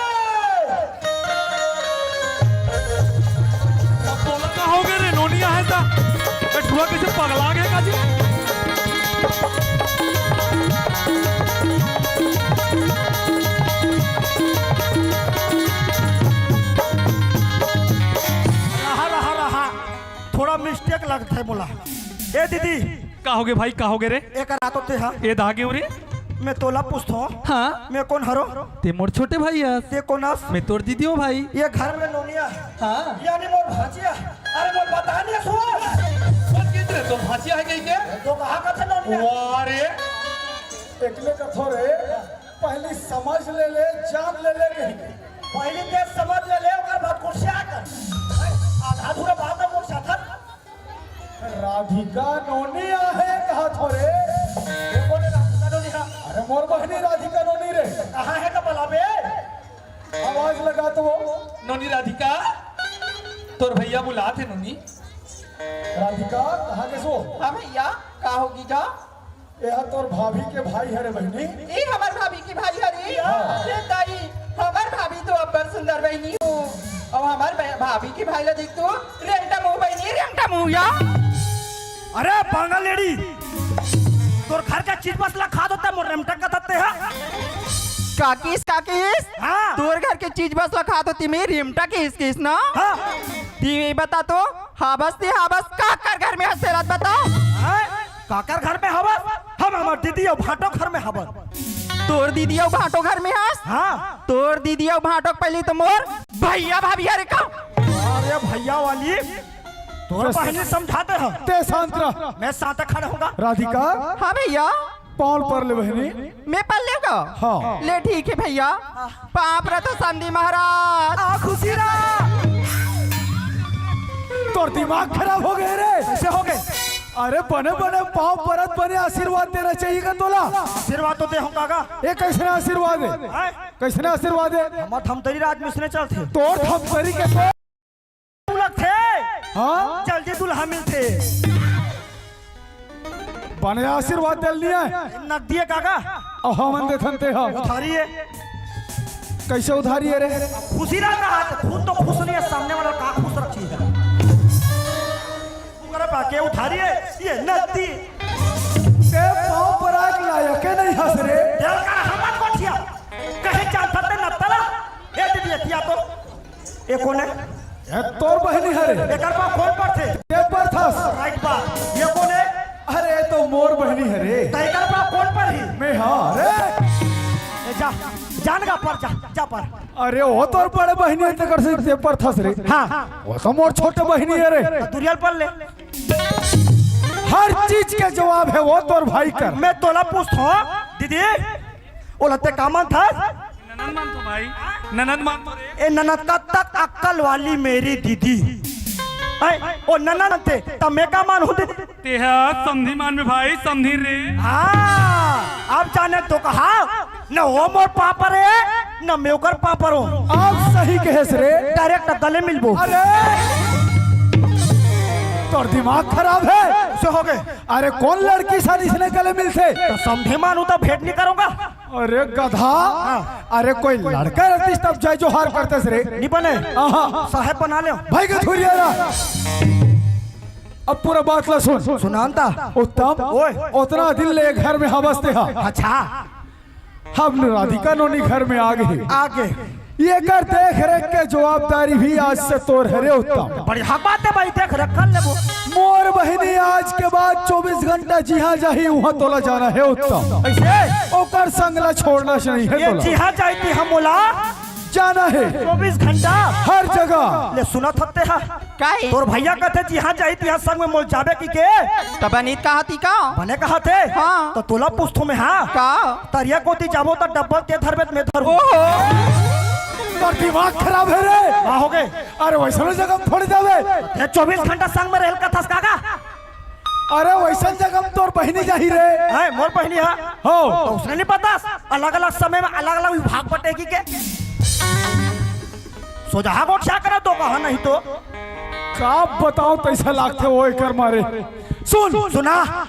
अब तोला का हो गए रे, नोनी आहे ता। ए, ठुआ कैसे पगला गए का जी? रहा, रहा, रहा। थोड़ा मिस्टेक लगथे मोला। ए दीदी। का होगे भाई, का होगे रे? एकर आतो ते हा। ए धागे रे? मैं तोला पूछथों। हाँ। मैं कोन हरो? ते मोर छोटे भाई हस। ते कोन हस? मैं तोर दीदी हो भाई। ये घर में नोनिया। हाँ। यानी मोर भांचिया। अरे मोर बतानिया सुन। कौन किस रे? तो भांचिया है कहीं के? तो कहा कथे नोनिया? वाह रे। एकले कथो रे। पहली समझ ले ले, जान ले ले कहीं। पहली ते समझ ले ले, ओकर बाद कुर्सिया कर। आधा अधूरा बात में कुर्सिया था। राधिका नोनी आहे कहा थो रे। ये बोले राधिका नोनी हा। अरे मोर बहनी राधिका नोनी रे। कहाँ है कपला बे? आवाज लगा तो। नोनी राधिका, तोर भैया बुलाथे नोनी। राधिका, कहाँ गेसो? हाँ भैया, का होगे गा? एहा तोर भाभी के भाई हरे बहिनी। ए हमर भाभी के भाई हरे। हाँ। रे दाई, हमर भाभी तो अब्बड़ सुंदर बहिनी हो। अउ हमर बह-, भाभी के भाई ला देख तो, रेंगटा मुंह बहिनी, रेंगटा मुंह या। अरे पागल लेडी, तोर घर का चीज बस ला खा देता, मोर रेमटा का तत्ते हा। काकिस, काकिस? हाँ। तोर घर के चीज बस ला खा देती, मैं रेमटा किस किस ना? हाँ। ती बता तो, हाबस ती हाबस, काकर घर में हस तेला बता? हाँ? काकर घर में हवस? हम हमर दीदी अउ भांटो घर में हवन। तोर दीदी अउ भांटो घर में हस? हाँ। तोर दीदी अउ भांटो के पहली तो मोर भैया भाभी हरे का? अरे भैया वाली, तोर ते बहिनी समझाते हैं। ते शांत रह। मैं शांत खड़ा होगा। राधिका। हाँ भैया। पाँव पर ले बहिनी। मैं पर लेगा? हाँ। ले ठीक है भैया। पाँव परत हों समधी महाराज। आ, खुशी रहा। तोर दिमाग खराब हो गए रे। कैसे हो गए? अरे बने बने पाँव परत बने आशीर्वाद देना चाहिए का तोला? आशीर्वाद तो दे हों का। ये कैसे आशीर्वाद है? हैं? कैसे आशीर्वाद है? हमर धमतरी राज में उसने चलथे। तोर धमतरी के तो लगथे। हाँ? जल्दी दुल्हा मिलथे। बने आशीर्वाद दे लिया है। नगदी है काका। अहो मन देथन ते हा। उधारी है। कैसे उधारी है रे? खुशी रहता है, खुद तो खुश नहीं है, सामने वाला का खुश रखी है। तू करे बा के उधारी है, ये नगदी। ते पाँव पराग लायक के नहीं हस रे। दिल का हमर कोठिया। कहे जानता ते नत्तला। ए दीदी, एतिया तो। ए कोन है? ए तोर बहिनी हरे। एकर बा कोन परथे? ए परथस। राइट बा। ये कोन है? अरे, ए तो मोर बहिनी हरे। तैं कर बा कोन पर ही? मैं हाँ रे। ए, जा, जान गा पर जा, जा पर। अरे वो तोर बड़े बहिनी हे, तेकर से ते पर थस रे। हाँ। वो तो मोर छोटे बहिनी हरे। तो दुरियल पर ले। हर चीज के जवाब हे वो तोर भाई कर। मैं तोला पूछत हों, दीदी, ओला ते का मानथस? ननद मानथों भाई, ननद मानथों रे। ए ननद का तक अक्कल वाली मेरी दीदी। ऐ, ओ ननद ते, त मैं का मानहूं दीदी? तेहा समधी मानबे भाई, समधी रे। हाँ, अब जाने तो कहा, न वो मोर पापा रे, न मैं ओकर पापा रो। अब सही कहेस रे। Direct गले मिलबो। अरे, तोर दिमाग खराब हे। से हो गए। अरे, कोन लड़की सन इसने गले मिलथे? तो समधी मानहूं तो भेंट नहीं करूंगा। अरे गधा, हाँ। अरे कोई लड़का रहतिस तब जय जोहार करतेस रे। नहीं बने। आहा। साहेब बना ले। भाई के धुरिया ला। अब पूरा बात ला सुन। सुनान ता। उत्तम, ओए। ओतना दिन ले घर में हवस तेहा। अच्छा। अब राधिका नोनी घर में आ गे। आ गे। एकर देख रेख के जवाबदारी भी आज से तोर हरे उत्तम। बढ़िया बात हे भाई, देख रेख कर लेबो। मोर बहिनी आज के बाद चौबीस घंटा जिहां जाही, उहां तोला जाना हे उत्तम। कैसे? ओकर संग ला छोड़ना से नहीं हे ये तोला। जिहां जाही तिहां मोला जाना हे। चौबीस घंटा? हर जगह। ले सुनत हस तेहा। काहे? तोर भैया कथे जिहां जाही तिहां संग में मोला जाबे कहिके। त बने कहा थी का? बने कहा थे? हाँ। त तोला पूछत हों मैं, हाँ? का? तरिया कोती जाबो त डब्बल ते धरबे त मैं धरहूं। ओहो। तोर दिमाग खराब हे रे। का हो गए? अरे वैसनो जगह में थोड़ी जाबे। ते चौबीस घंटा संग में रहेल कथस का गा? अरे वैसन जगह में तोर बहिनी जाही रे। हैं, मोर बहिनी हे? हो। त उसने नहीं पता, अलग-अलग समय में अलग-अलग विभाग बटेगी के। सोझा गोठिया करा तो कहा नहीं तो। का बताओं, तैसा लागथे वो एकर मारे। सुन। सुना।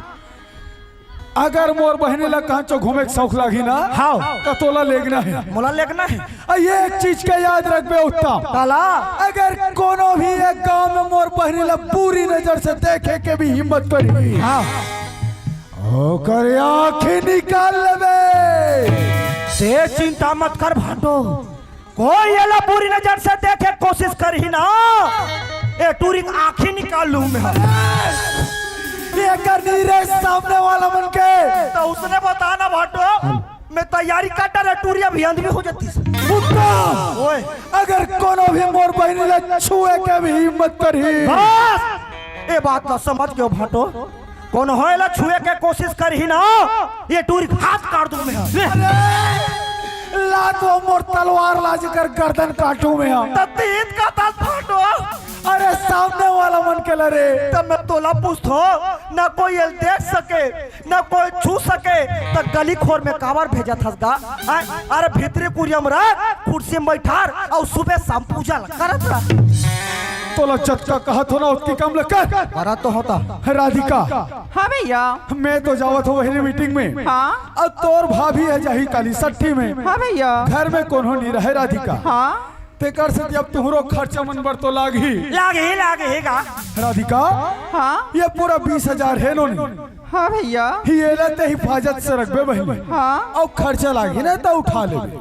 अगर मोर बहिनी ला कहचों घूमे के शौक लागही ना, हाँ। त तोला लेगना हे। मोला लेगना हे। अ, ये एक चीज के याद रखबे उत्तम। काला? अगर कोनो भी एक गांव में मोर बहिनी ला बुरी नजर से देखे के भी हिम्मत करही, हाँ। ओकर आंखी निकाल लेबे। ते चिंता मत कर भांटो, कोई एला बुरी नजर से देखे कोशिश करही ना, ए टूरी के आंखी निकाल लूं मैं। एकर नीरे सामने वाला मन के। त उसने बता ना भांटो, मैं तैयारी कर डरे, टूरी अभी अंध भी हो जातिस। उत्तम। ओए। अगर कोनो भी मोर बहिनी ला छुए के भी हिम्मत करही। बस, ए बात ला समझ गेंव भांटो। कोनो ह एला छुए के कोशिश करही ना, ए टूरी के हाथ काट दूं मैं। अरे, ला तो मोर तलवार ला जेकर गर्दन काटूं मैं। त तीत का दस भांटो। अरे, सामने वाला मन के ला रे। त मैं तोला पूछत हों, ना कोई एला देख सके, ना कोई छू सके, त गली खोर में काबर भेजत हस गा? हैं? अरे, भीतरी कुरिया में रह, कुर्सी में बैठार, अउ सुबह शाम पूजा ला करत रह। तोला जतका कहत हों ना, ओतकी कम ले कर। करत तो हों ता। राधिका। हाँ भैया। मैं तो जावत हों बहिनी मीटिंग में। हाँ। अउ तोर भाभी ह जाही काली सट्ठी में। हाँ भैया। घर में कोनो नहीं रहे राधिका। हाँ। तेकर सेती अब तुंहरो खर्चा मन बर तो लागही। लागही, लागही गा। राधिका, हाँ? ये पूरा बीस हजार हे नोनी। हाँ भैया। ही एला ते हिफाजत से रखबे बहिनी। हाँ। अउ खर्चा लागही ना त उठा लेबे।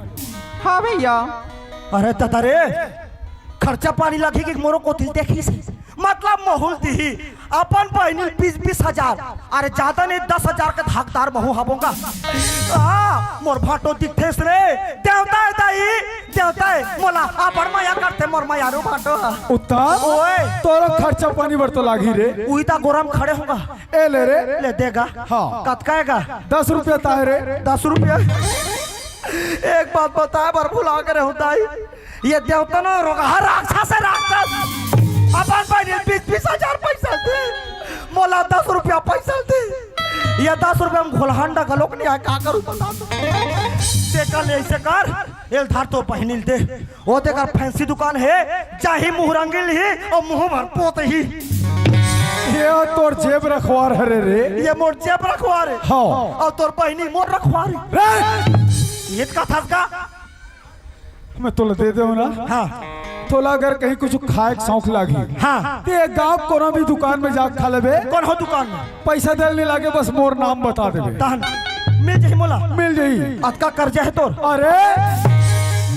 हाँ भैया। अरे तता रे, खर्चा पानी लागही कि मोरो कोती ल देखिस हे। मतलब महूं ल दिही, अपन बहिनी ल बीस बीस हजार, अरे जादा नहीं, दस हजार के हकदार महूं हवों गा। आ, मोर भांटो दिखथेस रे, देवता हे दाई, देवता हे, मोला अब्बड़ मया करथे मोर मयारू भांटो ह। उत्तम, ओए। तोरो खर्चा पानी बर तो लागही रे। उही ता गोरम खड़े हों गा। ए ले रे। ले दे गा। हाँ। कतका हे गा? दस रुपया ताय रे। दस रुपया? एक बात बताय बर भुला गे रहेंव दाई। ये देवता ना रोगहा राक्षस हे, राक्षस। अपन बहिनी ल बीस बीस हजार पैसा दे, मोला दस रुपया पैसा दे। ये दस रुपया में घोलहांडा घलोक नहीं आय, का करूं बता तो। ते कल ऐसे कर, एला धर तो बहिनी ल दे। ओ तेकर फैंसी दुकान हे, जाही मुंह रंगी लिही अउ मुंह भर पोतही। ये तोर जेब रखवार हरे रे। ये मोर जेब रखवार हे। हाँ। अउ तोर बहिनी मोर रखवार हे। रे! ये कथस का? मैं तोला दे देंव ना। हाँ। तोला अगर कहीं कुछ खाय के शौक लागही, हाँ। ते गांव कोनो भी दुकान में जाके खा लेबे। कोनो दुकान में? पैसा दे ल नहीं लागे, बस मोर नाम बता देबे। तहन मिल जाही मोला। मिल जाही। अतका कर्जा हे तोर? अरे,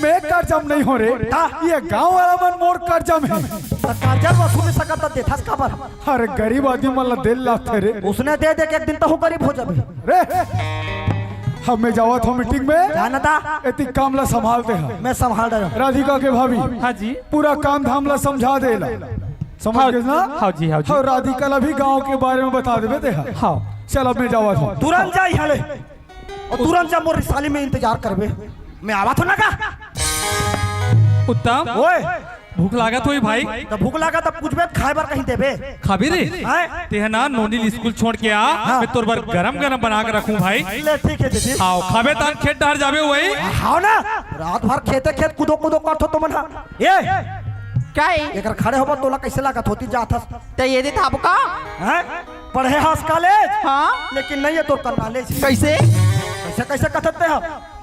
मैं कर्जा म नहीं हो रे। ता? ये गांव वाला मन मोर कर्जा म हे। त कर्जा वसूल सकत त देथस काबर? अरे, गरीब आदमी मन ला देल लागथे रे। उसने दे दे के एक दिन तहूं गरीब हो जाबे। रे, अब मैं जावत हूँ मीटिंग में। जाना ता? एती काम ला संभाल दे हा। मैं संभाल रहा हूँ। राधिका के भाभी, हाँ जी। पूरा काम धाम ला समझा दे ला। समझ हाँ। गए ना? हाँ जी, हाँ जी। हाँ, राधिका ला भी गांव के बारे में बता देबे ते हा। हाँ। चल, अब मैं जावत हूँ। तुरंत जा यहाँ ले। अउ तुरंत जा, मोर रिसाली में इंतजार करबे। मैं आवत हूँ ना का? उत्तम, ओए, भूख लागत होही भाई। त भूख लागत, अब कुछ भी खाए बर कहीं देबे। खाबे रे? हैं? तेहा ना नोनी ल स्कूल छोड़ के आ, हाँ। मैं तोर बर गरम गरम बना के रखूं भाई। ले, ठीक है दीदी। हाव, खाबे तहन खेत डहर जाबे वही। हाव ना, रात भर खेते खेत कूदो कूदो करथो तुमन हा। ए, का ए? एकर खड़े होबा तोला कैसे लागत होती जात हस? ते ये दे थाप का? हैं? पढ़े हस कॉलेज? हाँ। लेकिन नहीं है तोर का नॉलेज। कैसे? कैसे, कैसे कथत ते हा?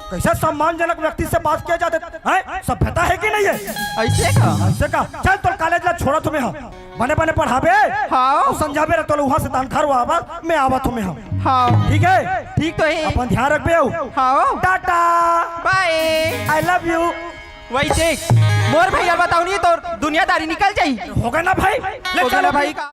कैसे सम्मानजनक व्यक्ति से बात किया जाता है? हैं? सभ्यता है कि नहीं है? ऐसे का? ऐसे का? चल, तोर कॉलेज ला छोड़ा तुम्हें हम। बने बने पढ़ाबे? हाँ। अउ संझा बेरा तोला उहाँ से तनखा रुआबा, मैं आवत हूँ मैं हम। हाँ। ठीक है? ठीक तो है। अपन ध्यान रखबे हो। हाँ। टाटा। बाय। I love you। वही देख, मोर भैया बताओ नहीं तो दुनियादारी निकल जाई। होगा ना भाई? ले होगा चलो ना भाई। भाई।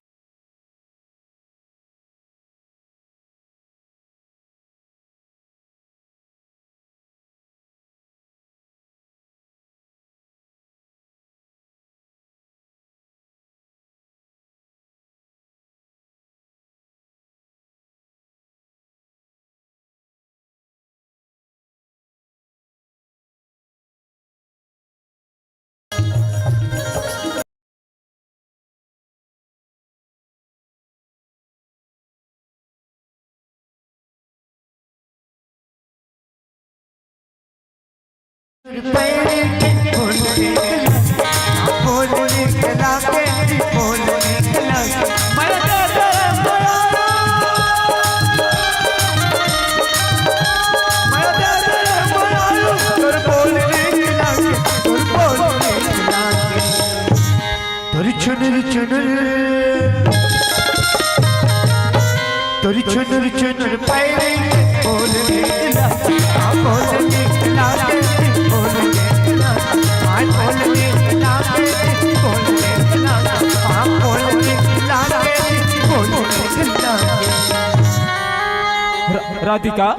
तोरी चुनरी चुनरी, तोरी चुनरी चुनरी पैरी बोल रे ला, आ बोल रे ला, बोल रे ला, आ बोल रे ला, बोल रे ला, आ बोल रे ला, बोल रे ला। रा-, राधिका।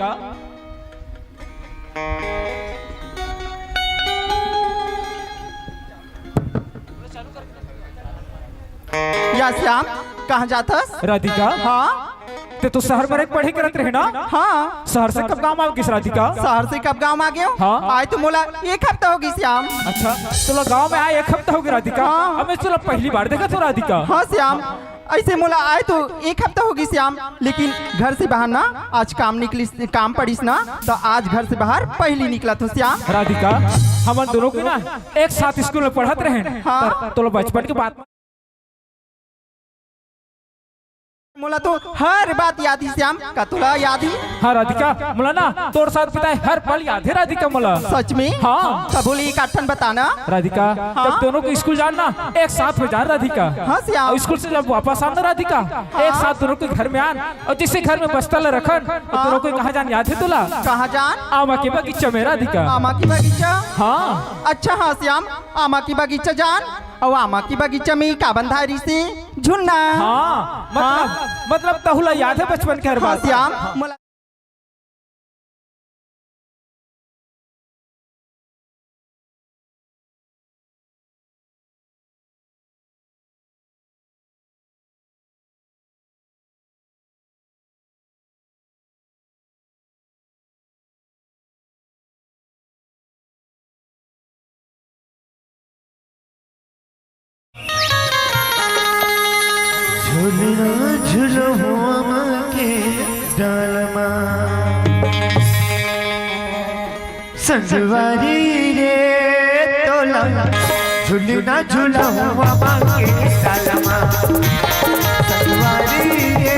या श्याम, कहाँ जाथस? राधिका। हाँ। ते तो शहर में रह के पढ़ाई करत रहे ना? हाँ। शहर से कब गांव आ गिस राधिका? शहर से कब गांव आ गयो? हाँ। आए तो मोला एक हफ्ता हो गिस श्याम। अच्छा, तोला गांव में आए एक हफ्ता हो गे राधिका? हाँ। अब मैं तोला पहली बार देखत हों राधिका। हाँ श्याम, ऐसे मोला आए तो एक हफ्ता हो गिस श्याम, लेकिन घर से बाहर ना आज काम निकलिस, काम पड़िस ना, तो आज घर से बाहर पहली निकलत हों श्याम। राधिका, हमन दोनों के ना एक साथ स्कूल में पढ़त रहेन, हाँ। पर तोला बचपन के बात मोला तो हर बात याद ही श्याम, का तोला याद ही? हाँ राधिका, मोला ना तोर साथ बिताए हर पल याद हे राधिका मोला। सच में? हाँ। कबूल एक आठन बताना। राधिका, हाँ? जब दोनों को स्कूल जान ना, एक साथ में जान राधिका। हाँ श्याम। अउ स्कूल से जब वापस आन ना राधिका, हाँ। एक साथ दोनों के घर में आन, अउ जैसे घर में बस्ता ला रखन, अउ हाँ। दोनों को कहाँ जान याद हे तोला? कहाँ जान? आमा के बगीचा में राधिका। आमा के बगीचा? हाँ। अच्छा हाँ श्याम, आमा के बगीचा जान। अउ आमा के बगीचा में का बंधाय रिहिसे? झुलना। हाँ, मतलब, हाँ। मतलब तहू ला याद हे बचपन के हर हाँ, बात? श्याम, मोला झुलना झुलहुआ के डालमा। संगवारी रे तोला झुलना झुलहुआ मांगे डालमा। संगवारी रे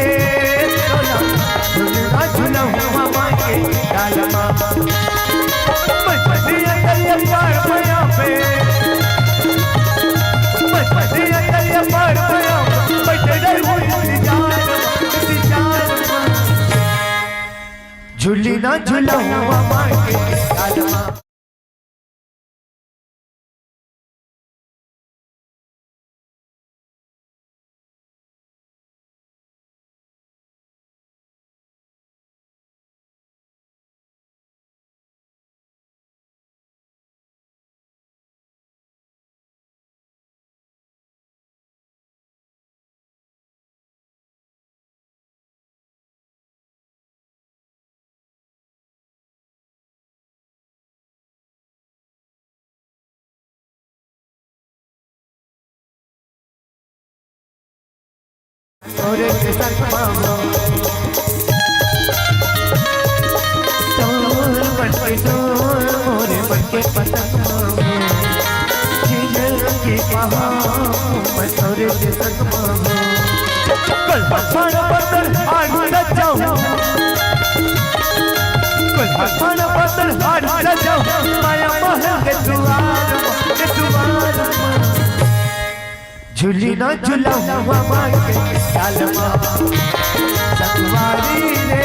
तोला झुलना झुलहुआ मांगे डालमा। मछलिया तलिया पार पया पे, मछलिया तलिया पार पया पे, बैठे रही हुई इंतजार, इंतजार। झुलना झुलहुआ मांगे डालमा। तोरे के संग मामा, तोर मन के डोर, मोरे मन के पतंग मामा। झील के बहाव, मैं तोरे के संग मामा। कल पत्थर पत्थर आग न जाऊं, कल पत्थर पत्थर आग न जाऊं, माया महल के दुआर, के दुआर। झूलना झूलहुआ माँ के डालमा, संगवारी रे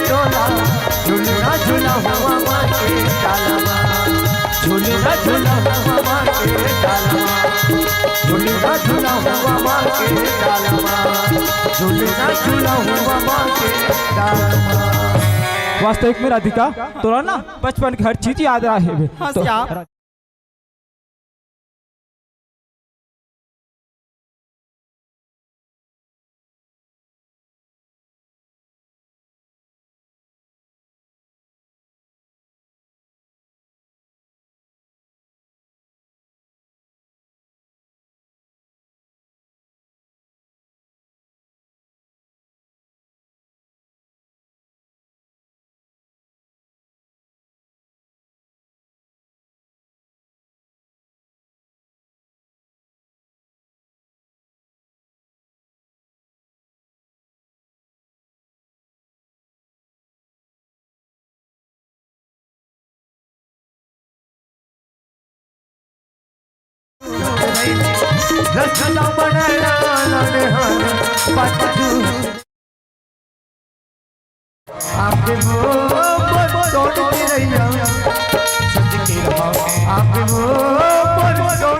टोला। झूलना झूलहुआ माँ के डालमा, झूलना झूलहुआ माँ के डालमा, झूलना झूलहुआ माँ के डालमा, झूलना झूलहुआ माँ के डालमा। वास्तविक में राधिका, तोला ना बचपन के हर चीज याद रहे। हाँ, तो श्याम। रसगुल्ला बनाया लाने हाथ पटकू। आपके मोह पर तोड़ के रैया, सच के रहा, आपके मोह पर तोड़।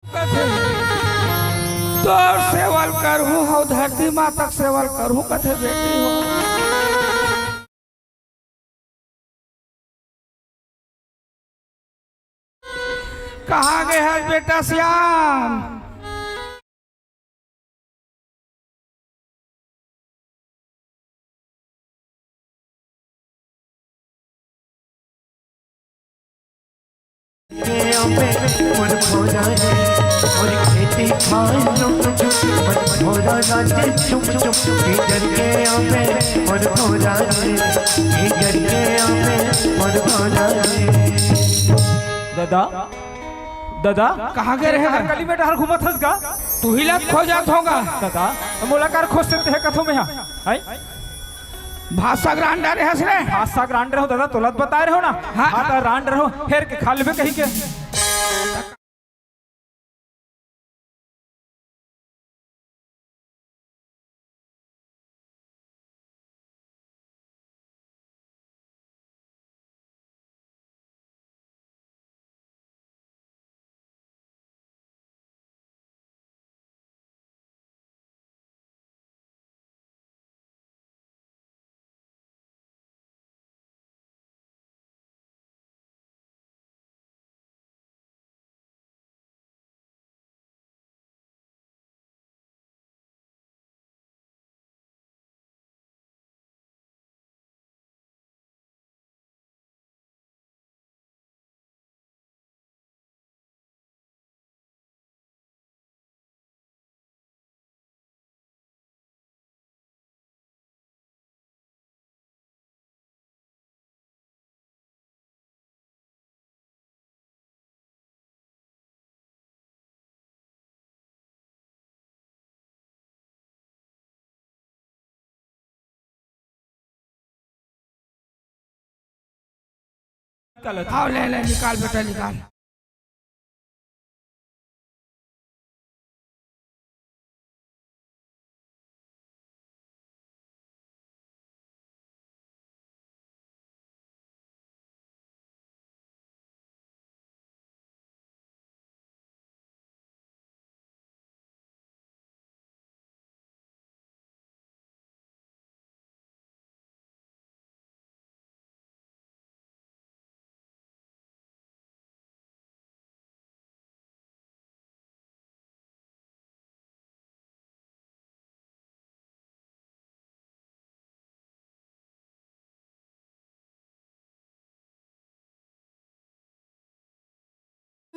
कथे, तोर सेवल करहूँ, हव धरती माता के सेवल करहूँ, कथे बेटी हो। कहाँ गे हस बेटा श्याम? दादा, दादा, कहाँ गे रहे? हर गली में डहर घूमत हस गा? तुही ला खोजत हों गा। दादा, मोला कर खोजते ते कथों में हा? हैं? भाषा ग्रांड रहे हस रे। भाषा ग्रांड रहो दादा, तोला त बताए रहो ना। हाँ, हाँ, हाँ। त रांड रहो, हेर के खा लेबे कही के। गलत। आओ, ले, ले, निकाल बेटा, निकाल।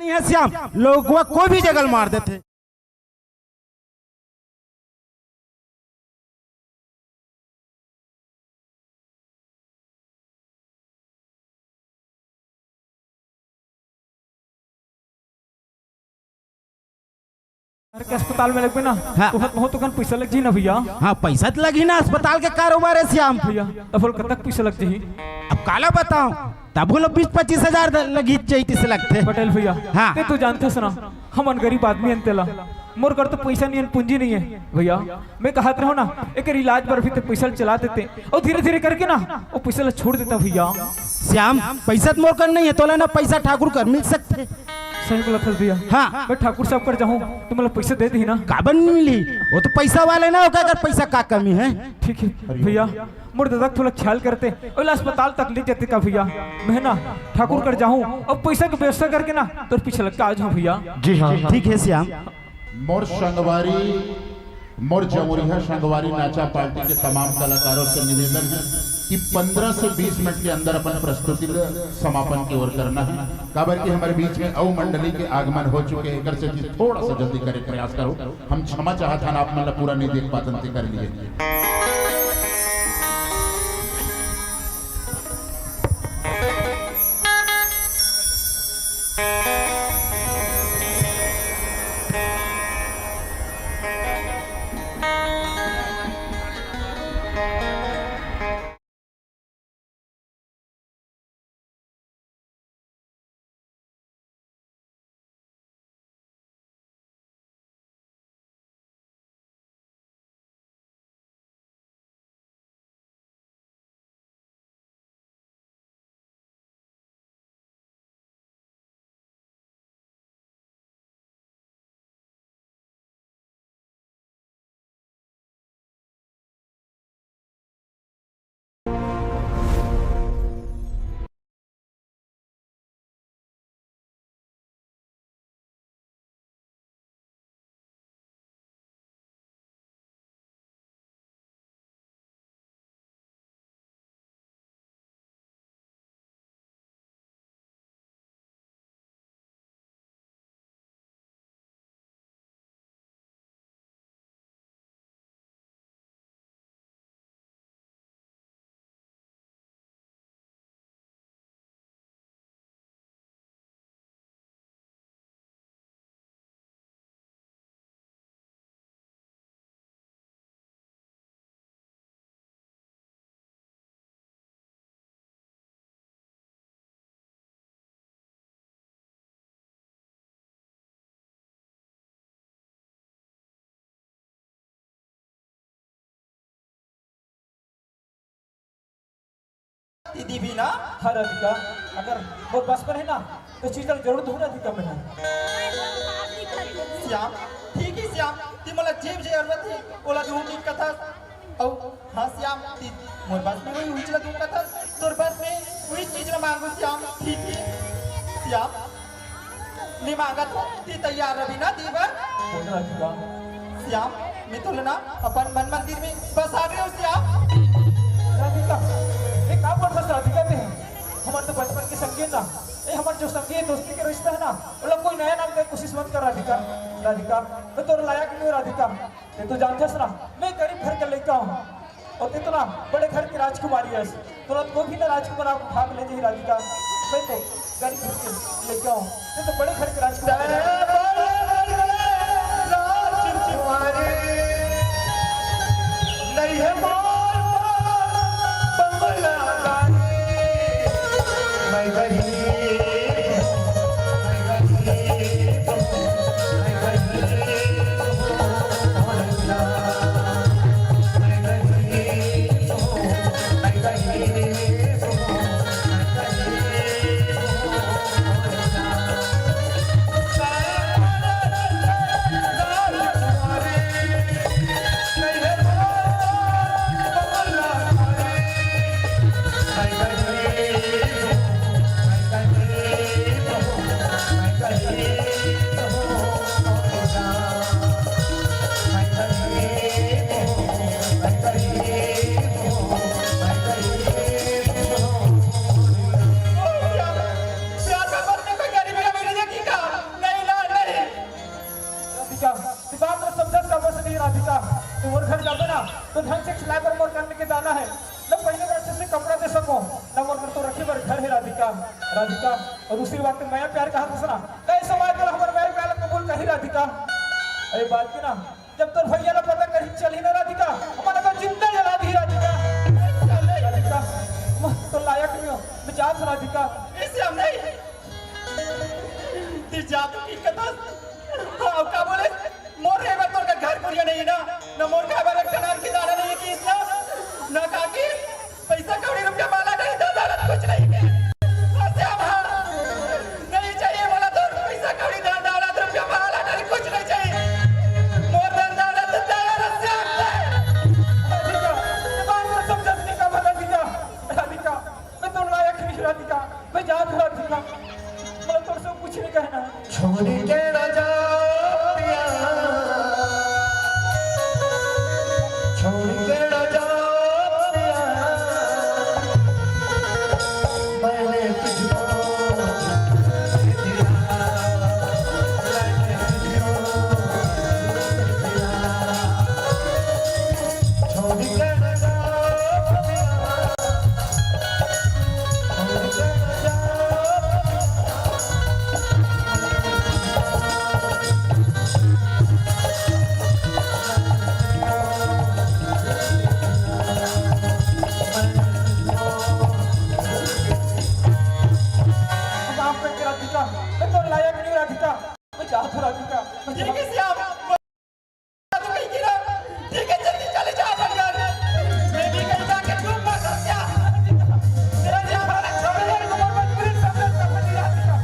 नहीं है श्याम, लोगवा कोई भी जगह ल मार देथे। घर के अस्पताल में लगबे ना, हाँ। बहुत, बहुत कन पैसा लग जाही ना भैया। हाँ, पैसा तो लगही ना, अस्पताल के कारोबार है श्याम। भैया, तब बोल कतक पैसा लग जाही? अब काला बताओ, तब बोलो बीस पच्चीस हजार द-, लगी जाही, तिसे लगथे। पटेल भैया, हाँ। ते तो जानथस ना, हमन गरीब आदमी हन तेला, मोर कर तो पैसा नहीं है, पूंजी नहीं है भैया। मैं कहत रहो ना, एक इलाज बर भी तो पैसा चला देते, और धीरे धीरे करके ना वो पैसा ला छोड़ देता भैया। श्याम, पैसा तो मोर कर नहीं है, तोला ना पैसा ठाकुर कर मिल सकथे। सही बोलत हस भैया। हाँ। मैं ठाकुर साहब कर जाहूँ तो मोला पैसा दे देही ना? काबर नहीं मिली? वो तो पैसा वाले ना, ओकर कर पैसा का कमी है? ठीक है भैया, मोर दादा के थोड़ा ख्याल करते, ओला अस्पताल तक ले जाते का भैया। मैं ना ठाकुर कर जाहूँ, अब पैसा के व्यवस्था करके ना तोर पीछे लग के आ जाहूँ भैया। जी हाँ, ठीक है श्याम। मोर संगवारी, मोर जमुरिया संगवारी नाचा पार्टी के तमाम कलाकारों से निवेदन है कि पन्द्रह से बीस मिनट के अंदर अपन प्रस्तुति ल समापन की ओर करना है, काबर कि हमर बीच में अउ मंडली के आगमन हो चुके हैं, एकर से थोड़ा सा जल्दी करे के प्रयास करो। हम क्षमा चाहत हन आप मन ला पूरा नहीं देख पातन ते कर लिए। दीदी भी ना। हाँ राधिका, अगर मोर बस पर है ना, तो चीज ला जरूर दूंगा राधिका मैं। श्याम, ठीक है श्याम, ते मोला जेब जे जरूरत है, ओला दूंगी कथा। अउ हाँ श्याम, ते मोर बस में वही उजला दूंगा कथा, तोर बस में वही चीज ला मांगो श्याम, ठीक है श्याम। मैं मांगत हूँ, ते तैयार रही ना दे बर? बोल राधिका। श्याम, मैं तोला ना अपन मन मंदिर में बसा दे हूँ श्याम। राधिका, ये का बोलत हस राधिका ते? हमर तो बचपन के संगी ना, ये हमर जो संगी दोस्ती के रिश्ता है ना, ओला कोई नया नाम के कोशिश मत कर राधिका। राधिका, मैं तोर लायक नहीं हूँ राधिका, ते तो जानथस ना, मैं गरीब घर के लइका हूँ। अउ ते तो ना बड़े घर के राजकुमारी हस, तोला तो कोई भी ना राजकुमार भाग ले जाही राधिका। मैं तो गरीब घर के लइका हूँ, ते तो बड़े घर के राजकुमारी हस। राधिका, तैं बात ला समझत काबर से नहीं राधिका? तैं मोर घर जाबे ना, तो ढंग से खिलाए बर मोर कन में के दाना हे, न पहिने बर अच्छे से कपड़ा दे सकों, न मोर बर तो रखे बर घर हे राधिका। राधिका, अउ दूसरी बात, तैं मया प्यार कहा था ना, कई समाज वाला हमर मया प्यार ला कबूल करही राधिका? अरे बात की ना, जब तोर भैया ला पता करही चलही ना राधिका, हमन ला तो जिंदा जला दिही राधिका। राधिका, मैं तोर लायक नहीं हों, मैं जात हों राधिका। ऐसे हम नहीं। तैं जात की कथा। हाँ, का बोले? मोर हे बर तोर का घर कुरिया नहीं ना, ना मोर खाए बर एक ठन अन्न के दाना नहीं किस ना, ना काकी, पैसा कौड़ी रुपया माला नहीं, धन दौलत कुछ नहीं के। हाँ श्याम, हाँ। नहीं चाहिए बोला तो पैसा कौड़ी, धन दौलत, रुपया माला नहीं, कुछ नहीं चाहिए। मोर धन दौलत दया श्याम है। राधिका, तैं बात ला समझत नहीं का भला राधिका? राधिका, मैं तोर लायक नहीं राधिका, मैं जात हों राधिका, मैं तोर से कुछ नहीं कहना। छोड़ के ना जा पिया, छोड़ के ना जा पिया, मैंने तुझको दिया, मैंने तुझको दिया। छोड़ के ना जा पिया। राधिका, मैं तोर लायक नहीं राधिका, मैं जात हों राधिका, मैं ठीक है श्याम। तू कहीं गिरा, ठीक है, जल्दी चले जा अपन घर। मैं भी कहीं जाके डूब मर सकता। तेरा दिल भरा छोड़ दे, तुम्हारे मन पूरी सब सब नहीं राधिका।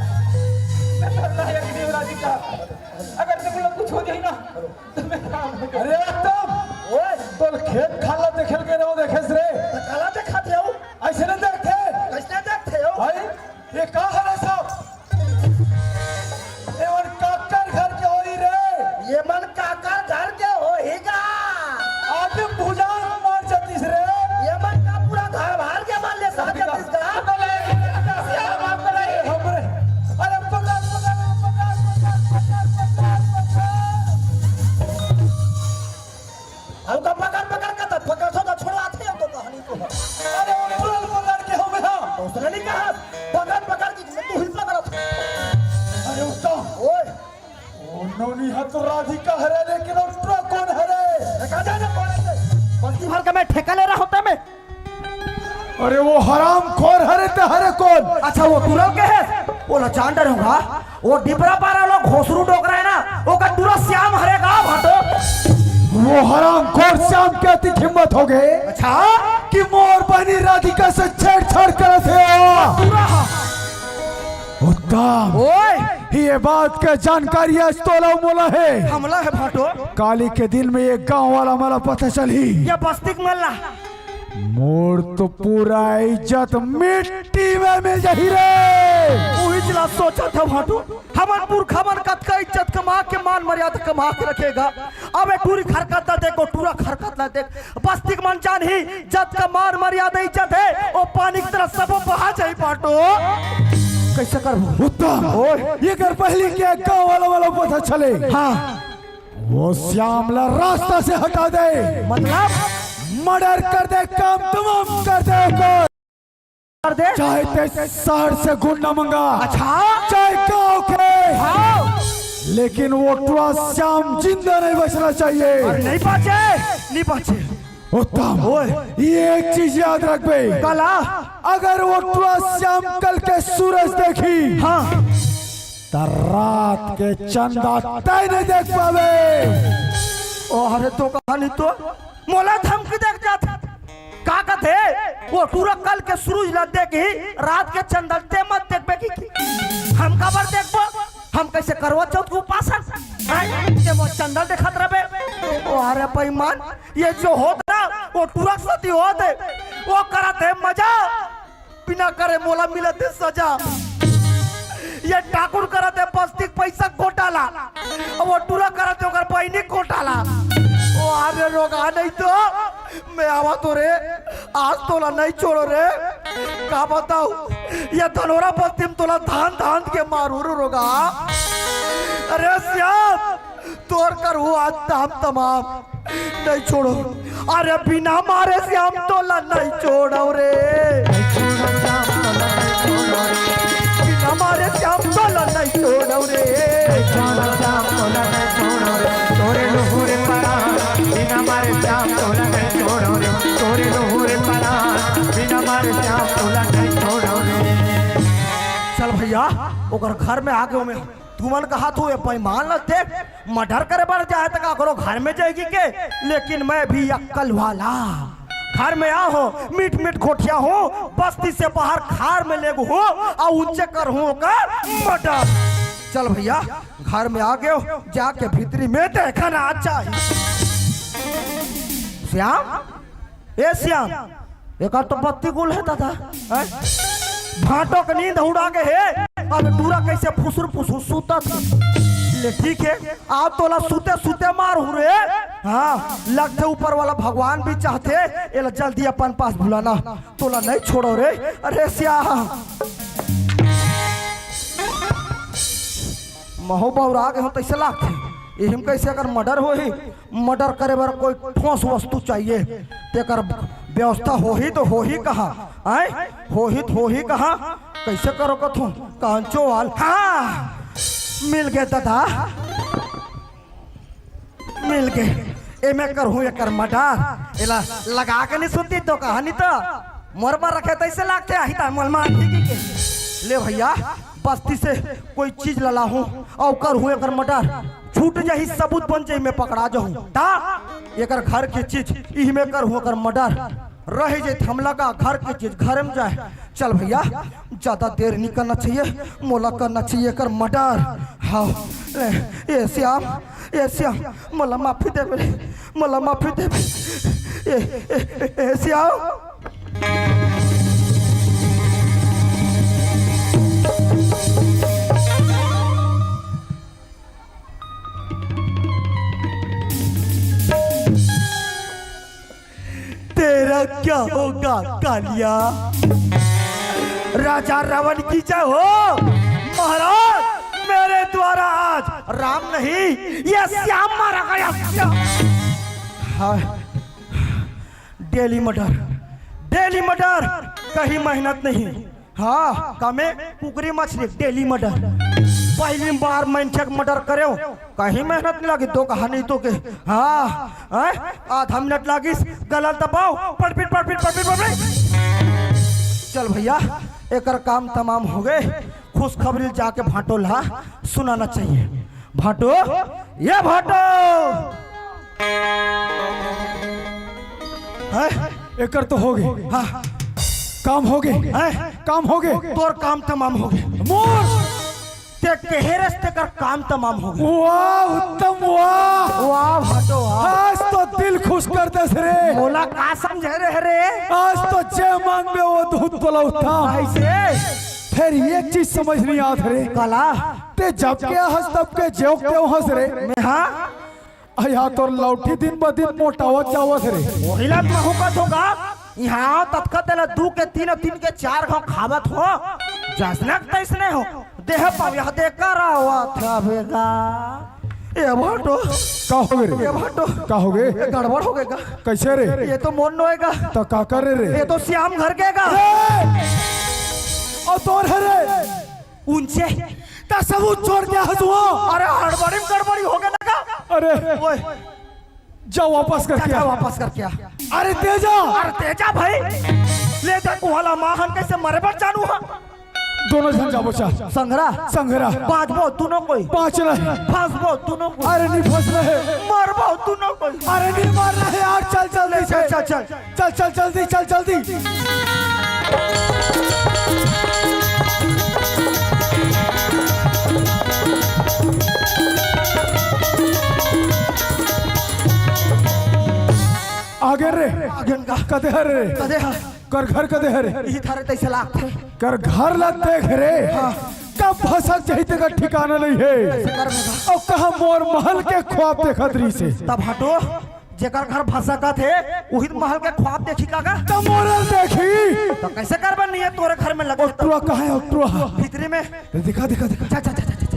मैं तो लायक नहीं हूँ राधिका। अगर तुम लोग कुछ हो जाए ना, तो मैं काम हो जाऊँ। अरे उत्तम, ओए, तोर खेत खाला देखे के रहो, देखेस रे। तो काला देखा थे हो? ऐसे नहीं देखते। कैसे देखते हो? भाई, ये का हरे सब? ये मन काकर घर के होई रे? ये मन काकर घर के होई गा? आज भुजांग मार जतिस रे। ये मन का पूरा घर भार के मन ले सा जतिस गा? हमरे, अरे पकड़, पकड़, पकड़, पकड़, पकड़, पकड़, पकड़। हमका पकड़ पकड़ के तो पकड़ सो तो छोड़वा थे, हम तो कहानी तो है। अरे वो पकड़ पकड़ के हो गया। तो उसने नहीं कहा, पकड़ पकड़ के मैं तू ही पकड़। अरे उसका ओए, ओ नोनी है तो राधिका हरे, लेकिन वो ट्रक कौन हरे? ठेका दे ना कौन है? बस्ती भर का मैं ठेका ले रहा होता मैं। अरे वो हरामखोर हरे ते हरे कौन? अच्छा, वो टूरा के है? वो ला जान डरे होगा। वो डिबरा पारा लोग घोसरू डोकरा है ना, ओकर टूरा श्याम हरे गा भाटो। वो हरामखोर श्याम के अतिक हिम्मत हो गए अच्छा? कि मोर बहिनी राधिका से छेड़छाड़ करत हे। टूरा हा। उत्तम। ओए। ये बात के जानकारी आज तोला मोला हे। हमला हे भाटो। काली के दिन में ये गांव वाला मला पता चलही। ये बस्ती के मला। मोर तो पूरा इज्जत मिट्टी में मिल जाही रे। उही ला सोचत हंव भाटो, हमन पुरखा मन कतका इज्जत कमा के, मान मर्यादा कमा के रखे गा। अब ए टूरी के हरकत ला देख, ओ टूरा के हरकत ला देख, बस्ती के मन जानही, जतका मान मर्यादा इज्जत हे, ओ पानी के तरह सबो बहा जाही भाटो। कैसे करबो? उत्तम, ओए। एकर पहिली के गांव वाला वाला पता चले। हाँ। वो श्याम ला रास्ता से हटा दे। मतलब? मर्डर कर दे, काम तमाम कर दे ओकर। कर दे। चाहे ते शहर से गुंडा मंगा। अच्छा? चाहे गांव के। हाँ। लेकिन वो टूरा श्याम जिंदा नहीं बचना चाहिए। अरे नहीं बचे, नहीं बचे। उत्तम, ओए। ये एक चीज याद रखबे। काला? अगर वो टूरा श्याम कल के सूरज देखही, हाँ। त रात के चंदा तैं नहीं देख पाबे। ओ, अरे तो कहानी तो मोला धमकी देख जात। का कथे? वो टूरा कल के सूरज ला देखही, रात के चंदा तैं मत देखबे कि, कि हम काबर देखबो? हम कैसे करवा चौथ के उपासन? हैं? तैं मोर चंदा देखत रहबे? ओ, अरे बेईमान, ये जो होत ना, वो टूरा के साथ ही होत हे। वो करत हे मजा। बिना करे मोला मिलत हे सजा। ये ठाकुर करत हे बस्ती के पैसा घोटाला, अब वो टूरा करत हे ओकर बहिनी घोटाला। ओ अरे रोगहा नहीं तो मैं आवत हों रे, आज तोला नहीं छोड़ों रे। का बताऊं, ये धनोरा बस्ती में तोला धांध धांध के मारूं रे रोगहा। अरे श्याम, तोर करहूं आज काम तमाम, नहीं छोड़ो। अरे बिना मारे श्याम तोला नहीं छोड़ो रे। बिना मारे श्याम तोला नहीं छोड़ो रे। चल भैया, ओकर घर में आके ओमे तुमन कहत हो, ये बेईमान ल देख, मर्डर करे बर जाए त काकरो घर में जाएगी के? लेकिन मैं भी अक्कल वाला, घर में आ हो, मीठ मीठ गोठिया हो, बस्ती से बाहर खार में लेगो हो, अउ उनसे करहूं ओकर मर्डर। चल भैया, घर में आ गयो, जाके भीतरी में देखना चाहिए। श्याम, ए श्याम, एकर तो बत्ती गुल हे दादा, हैं? भांटो के नींद उड़ा के हे, अब टूरा कैसे फुसुर फुसुर सूतत हे। ले ठीक हे, आज तोला सूते सूते मारहूं रे। हाँ, लगथे ऊपर वाला भगवान भी चाहथे, एला जल्दी अपन पास बुलाना, तोला नहीं छोड़ो रे। अरे श्याम, महूं बौरा गे हों तइसे लागथे, एहिम कैसे अगर मर्डर होही, मर्डर करे बर कोई ठोस वस्तु चाहिए, तेकर व्यवस्था होही तो होही कहाँ? आय, होही तो होही कहाँ? कैसे करो कथों? कांचो वाल, हाँ, मिल गे दादा, मिल गे। एमे करहूं एकर मर्डर, एला लगा के नहीं सुनती तो कहानी तो मोर बर रखे तइसे लागथे, आही त मोल मार दी के। ले भैया, बस्ती से कोई चीज ला लाहूं अउ करहूं एकर मर्डर, छूट जाही, सबूत बन जाही, मैं पकड़ा जाहूं। ता एकर घर के चीज इही में करहूं एकर मर्डर, रह जाए हमला का घर के चीज घर में जाए। चल भैया, ज्यादा देर नहीं करना चाहिए, मोला करना चाहिए एकर मर्डर। हाँ, ए, ए श्याम, ए श्याम, मोला माफी दे रे, मोला माफी दे रे। ए, ए, ए, ए श्याम। तेरा क्या होगा कालिया? राजा रावण की जय हो। महाराज, मेरे द्वारा आज राम नहीं, ये श्याम मारा गया, श्याम। हाँ, डेली मर्डर, डेली मर्डर, कहीं मेहनत नहीं। हाँ, कामे कुकरी मछली, डेली मर्डर। पहली बार मनखे के मर्डर करेंव, कहीं मेहनत नहीं लागिस, दो कहानी तो के। हाँ, हैं? आधा मिनट लागिस, गला ल दबाव, पटपिट, पटपिट, पटपिट, पटपिट। चल भैया, एकर काम तमाम हो गे। खुशखबरी जाके भांटो ला सुनाना चाहिए। भांटो, ये भांटो। हैं? एकर तो हो गे। हाँ। काम हो गे। हैं? काम हो गे। तोर काम तमाम हो गे। मोर। ते कहे रस तेकर काम तमाम हो गे। वाह उत्तम, वाह। वाह भांटो, वाह। आज तो दिल खुश कर देस रे। मोला का समझे रहे रे? आज तो जे मांगबे वो दूं तोला उत्तम। कैसे? फेर एक चीज समझ नहीं आत रे। काला? ते जब के हस तब के जेव तेव हस रे। मैं हाँ? अया तोर लौठी दिन ब दिन मोटावत जावत रे। ओहिला महू का धोखा। इहाँ ततका तेला दू के तीन, तीन के चार घाव खावत हो। जसनक तैसने हो। देह पाव यह दे करावत हवे गा। ए भांटो। का हो गे रे? ए भांटो। का हो गे? ए गड़बड़ हो गे गा। कैसे रे? ये तो मोर नोहे गा। त का करे रे? ये तो श्याम घर के गा। ए! अउ तोर हरे। उनसे। त सबूत छोड़ के हंसुआ। अरे हड़बड़ी में गड़बड़ी हो गे ना गा। अरे। ओए। जा वापस करके जा, आ। वापस करके आ। अरे तेजा। अरे तेजा भाई। ले देख वाला माहन कैसे मरे बर जानू हा। दोनों झन जाबो चल। संघरा। संघरा। बांचबो दुनों कोई। बांच रहे। फंसबो दुनों कोई। अरे नहीं फंस रहे। मरबो दुनों कोई। अरे नहीं मर रहे यार, चल जल्दी ले, से। चल, चल, चल। चल, चल, जल्दी, चल, जल्दी। आगे रे। आगे का। कदे हरे रे? कदे हा? कर घर कदे हरे? इही थारे तैसे लागथे। कर घर ला देख रे। हाँ। कब भसक जाही तेकर ठिकाना नहीं हे। कैसे कर देगा? अउ कहाँ मोर महल के ख्वाब देखत रहिसे। तब हटो। जेकर घर भसकत हे, उही महल के ख्वाब देखही का गा? त मोर ल देखही। त कैसे करबे नहीं हे, तोरे घर में लगे ओ हे त? टुरा कहाँ हे, ओ टुरा? भीतरी में। दिखा, दिखा, दिखा। जा, जा, जा, जा, जा।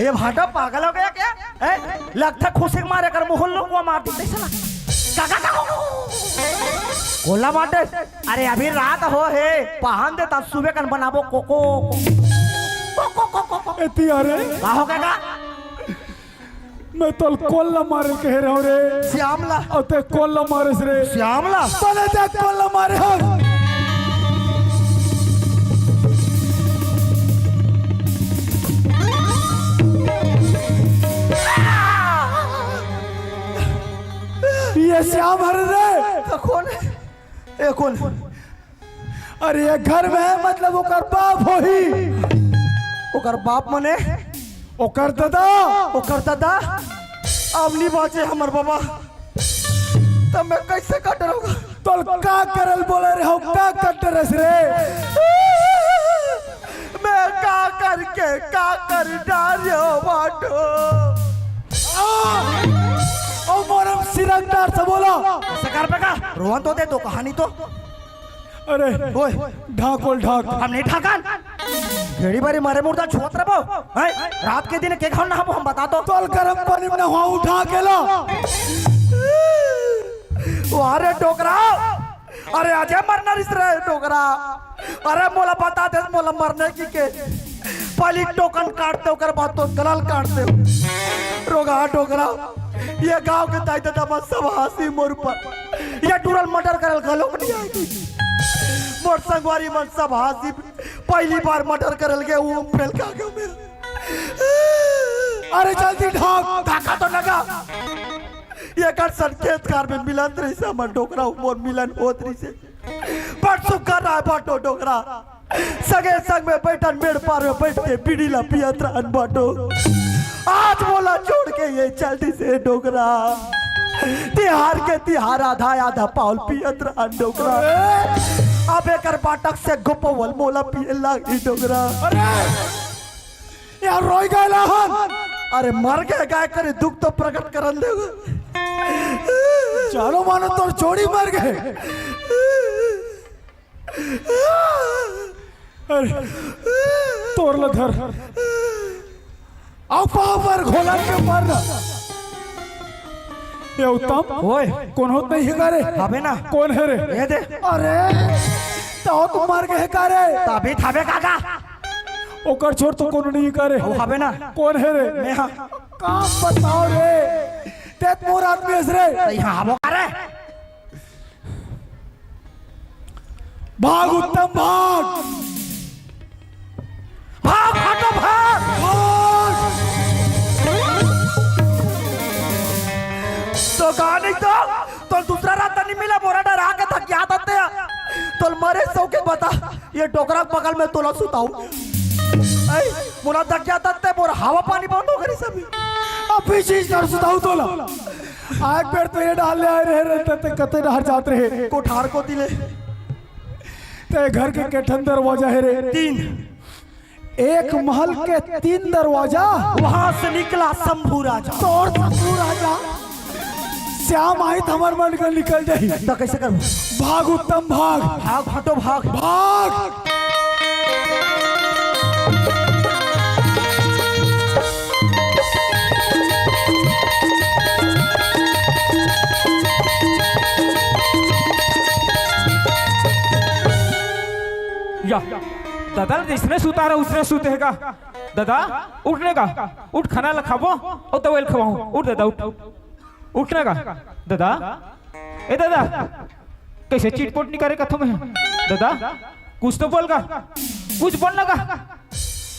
ये भाटा पागल हो गया क्या? ए, लगता खुशी के मारे कर मुहल्लो को मार देते साला। का, का, का, का, का? कोला माटे। अरे अभी रात हो हे, पहन देता सुबह कन बनाबो कोको। Cocoa, cocoa, cocoa. एती अरे। का हो गया का? मैं तोल कोल्ला मारे कहे रहो रे। श्यामला। अउ ते कोल्ला मारेस रे। श्यामला। पले ते कोल्ला मारे हो। ये श्याम हरे रे। तो कौन है? ए कौन? अरे ये घर में है, मतलब ओकर बाप होही। ओकर बाप मने? ओकर दादा। ओकर दादा? अब नहीं बाचे हमर बाबा। तब मैं कैसे कट रहूंगा? तोल का करल बोले रहे हो, का कट रस रे? मैं का करके का कर डारियो बाटो। आ! ओ मोरम सिरक डार से बोला। ऐसे कर बेटा, रोवन तो दे दो कहानी तो। अरे ओए। ढाकोल ढाक। हम नहीं ढाकन। घेड़ी बारी मारे मुर्दा छुअत रहो। हैं? रात के दिन के घर ना हम, हम बता दो। तोल गरम पानी में नहाऊ उठा के ला। वाह रे डोकरा। अरे अजय मरना रिस रे डोकरा। अरे मोला बता दे मोला मरने की के। पहली टोकन काटते ओकर बाद तो गलल काटते। रोगा डोकरा। ये गांव के दाई दादा मन सब हासी मोर ऊपर। ये टूरल मटर करल घलो नहीं आएगी। मोर संगवारी मन सब हासी पहली बार मटर करल के वो फेल का गयो मेरा। अरे जल्दी ढाक। ढाका तो लगा। ये कर सन खेत खार में मिलन रही से हमर डोकरा मोर मिलन होत रही से। बड़ सुख कर रहा है बाटो डोकरा। सगे संग में बैठन मेड़ पार में बैठ के बीड़ी ला पियत रहन बाटो। आज मोला छोड़ के ये चल दिस हे डोकरा। तिहार के तिहार आधा आधा पावल पियत रहन डोकरा। अब एकर बाटक से गोपवल मोला पिए लागी डोकरा। अरे यार रोई गए लाहन। अरे मर गए गाय करे दुख तो प्रकट करन दे। जानो मानो तोर जोड़ी मर गए। अरे तोर ला धर। आओ पाँव पर घोला के मरना। ए उत्तम, ओए। कोन होत नहीं हे का रे? हाबे ना। कोन हे रे? ए दे। अरे, त ओ तो मर गे हे का रे? तभी थाबे काका। ओकर छोर तो कोनो नहीं हे का रे? ओ हाबे ना। कोन हे रे? मैं हा। का बताओ रे? ते त मोर आदमी हस रे। त इहाँ हाबो का रे? भाग उत्तम, भाग। भाग, हटो, भाग। भाग। तो गानी तो, तो दूसरा रास्ता नहीं मिला, मोला डरा के धकिया देते हैं। तो मरे सो के बता, ये डोकरा के बगल में तोला सुताऊ। ऐ, मोला धकिया देते, मोर हवा पानी बंद हो गई सभी। अभी चीज कर सुताऊ तोला। आज बेर तो ये डाल ले आए रहे, रहे, ते कते डहर जात रहे। कोठार कोती ले। ते घर के केठन दरवाजा हे रे? तीन। एक महल के तीन दरवाजा। वहां से निकला शंभू राजा। तोर शंभू राजा। श्याम आई त हमर मन के निकल जाही। त कैसे करबो? भाग उत्तम, भाग। भाग, हटो, भाग। भाग। या, दादा, जैसने सुता रहा, उसने सुते हे का? दादा, उठ ने का, उठ, खाना ला खाबो अउ दवाई ला खवाहूं। उठ दादा, उठ, उठ ने का। दादा, ए दादा, कैसे चिटपोट निकाले कथो में? दादा, कुछ तो बोल गा, कुछ बोल ना गा।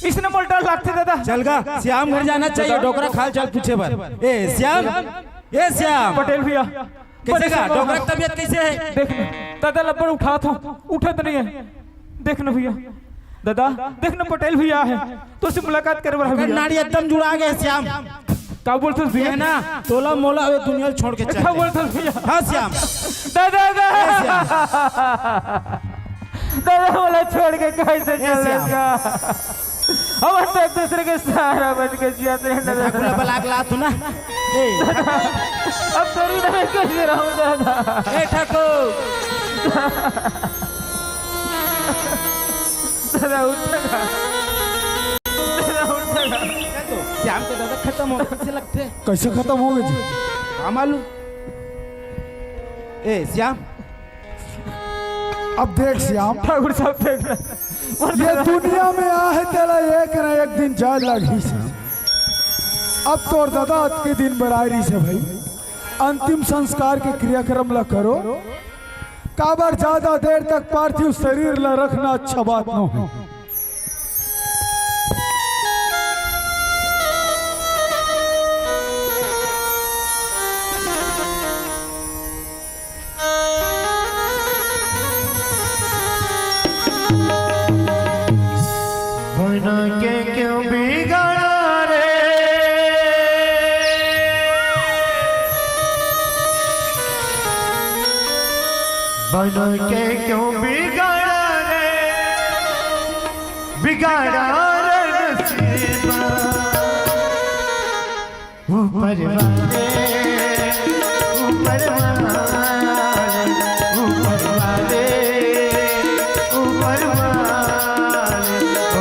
इसने मोला डर लागथे दादा। चल गा, श्याम घर जाना चाहिए, दादा। डोकरा के हाल चाल पूछे बर। ए श्याम, ए श्याम। पटेल भैया, कैसे गा? परेशान डोकरा के तबीयत कैसे हे? देख न, दादा लब्बड़ उठात हों, उठत नहीं हे। देख न भैया, दादा, देख न पटेल भैया हे, तोर से मुलाकात करे बर हे एकर भैया। नाड़ी एकदम जुड़ा गे श्याम। का बोलथस भैया? ये ना, तोला मोला ये दुनिया ल छोड़ के चल का दे। बोलथस भैया? हाँ श्याम। दादा, दादा। ए श्याम। दादा, मोला छोड़ के कैसे ए चल श्याम। देगा? हमन तो एक दूसरे के सहारा बन के जियत रहेन ए, दादा। ठाकुर ला बला के लात हों ना। ए, अब तोरी दवाई कैसे रहूं दादा? ए, ठाकुर। दादा, उठ ना। दादा, उठ ना। श्याम के दादा खतम हो गे, कइसे लगथे? कइसे खतम हो गे जी? का मालूम? ए, श्याम, अब देख श्याम, ठाकुर साहब देख रहे। ये दुनिया में आहे तेला एक ना एक दिन जाए लागही श्याम। अब तोर दादा अतके दिन बर आए रहिस हे भाई, अंतिम संस्कार के क्रियाक्रम ला करो, काबर ज्यादा देर तक पार्थिव शरीर ला रखना अच्छा बात नोहे। बना के क्यों बिगाड़ा रे, बना के क्यों बिगाड़ा रे, बिगाड़ा रे नसीबा। ऊपर वाले, ऊपर वाले, ऊपर वाले, ऊपर वाले,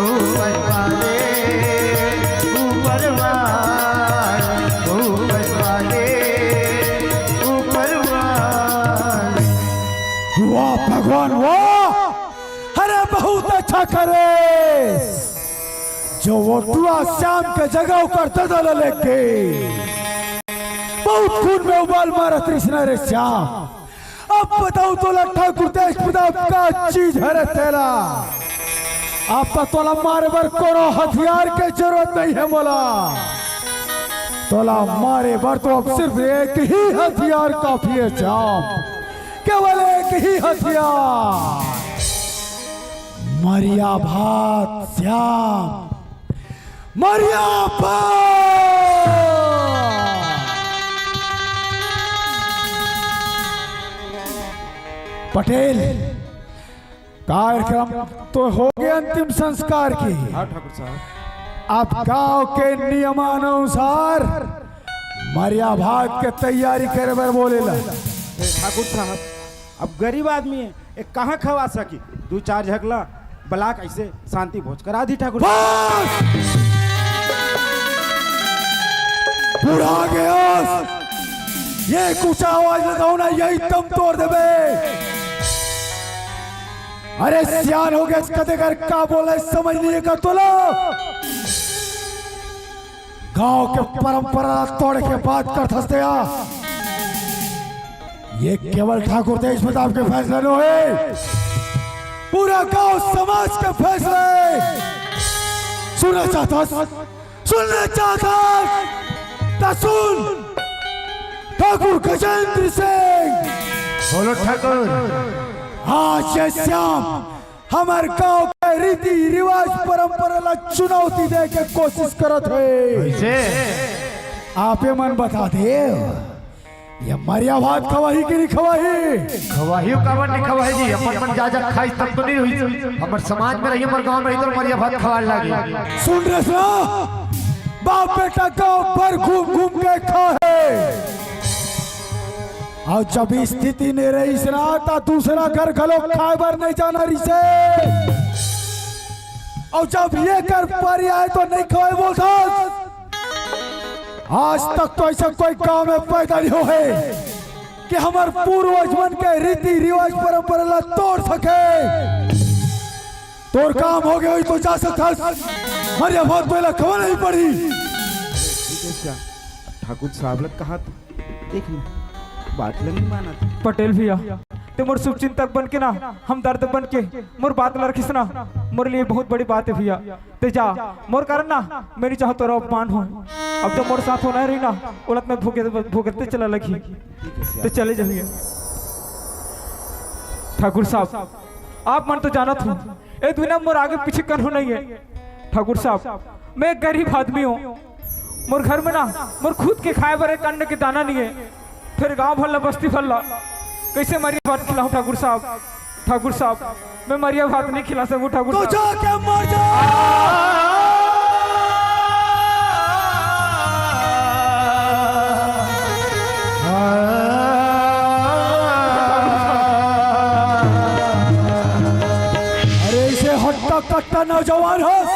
ऊपर वाले, ऊपर वाले, ऊपर वाले, ऊपर वाले। वाह भगवान वाह! अरे बहुत अच्छा करे। जो वो टुरा श्याम के जगह ओकर ददा ल लेके बहुत खून में उबाल मारत रिहिस ना रे श्याम। अब बताओ तोला ठाकुर देश प्रताप का चीज हरे तेला। अब तो तोला मारे बर कोनो हथियार के जरूरत नहीं है मोला। तोला मारे बर तो अब सिर्फ एक ही हथियार काफी है श्याम, केवल एक ही हथियार। मरिया भात श्याम, मरिया भात। पटेल, कार्यक्रम तो हो गए अंतिम संस्कार की। हाँ ठाकुर साहब। अब गांव के नियमानुसार मरिया भात के तैयारी करे बर बोलेला। ए, ठाकुर साहब, अब गरीब आदमी है, ए, कहाँ खवा सकी? दू चार झगला बलाक ऐसे शांति भोज करा दी ठाकुर। बस! बुढ़ा गया। ये ऊंचा आवाज लगाओ ना, यही दम तोड़ देबे। अरे सियान हो गया, कदे कर का बोले, समझ नहीं का तोला। गांव के परंपरा तोड़ के बात करत हस तें। ये केवल ठाकुर देश प्रताप के फैसला नो हे, पूरा गांव समाज के फैसला हे। सुनना चाहत हस, सुनना चाहत हस, त सुन। ठाकुर गजेंद्र सिंह। बोलो ठाकुर। आज ये शाम हमर गांव के रीति रिवाज परंपरा ला चुनौती दे के कोशिश करत हे। कैसे? आपे मन बता देव, ये मरिया भात खवाही कि नहीं खवाही? खवाही, काबर नहीं खवाही जी? अपन मन जा जा खाई तब तो नहीं हुई। हमर समाज में रही, हमर गांव में रही तो मरिया भात खवाए लागी। सुन रहे ना, बाप बेटा गांव भर घूम घूम के खाहे। अउ जब स्थिति नहीं रहिस ना, त दूसरा घर घलो खाए बर नहीं जाना रहिसे। अउ जब ये कर पारी आए तो नहीं खवाए बोलथस। आज तक तो ऐसा कोई गांव में पैदा नहीं होहे कि हमर पूर्वज मन के रीति रिवाज परंपरा ला तोड़ सके। तोर काम हो गया, तो जा सकथस। मरिया भात तोला खवाना ही पड़ही। ठीक है, श्याम। ठाकुर साहब ला कहा तू? देख ना, बात ला नहीं मानत। पटेल भैया, ते मोर शुभचिंतक बन के ना, हमदर्द बन के मोर बात ला रखिस ना, मोर लिए बहुत बड़ी बात है भैया। ते जा, मोर कारण ना, मैं नहीं चाहत तोर अपमान हो। अब तो मोर साथ होना रही ना, ओला त मैं भुगत-, भुगतते चला लगही। ते चले जा भैया। ठाकुर साहब, आप मन तो जानत हो, ए दुनिया में मोर आगे पीछे कन्हो नहीं है। ठाकुर साहब, मैं एक गरीब आदमी हूँ। मोर घर में ना, मोर खुद के खाए बर एक अन्न के दाना नहीं है। फिर गांव भर ला, बस्ती भर ला, कैसे मरिया भात खिलाऊं ठाकुर साहब? ठाकुर साहब, मैं मरिया भात नहीं खिला सकूं ठाकुर तो साहब। जाके मर जा। अरे, ऐसे हट्टा कट्टा नौजवान हस,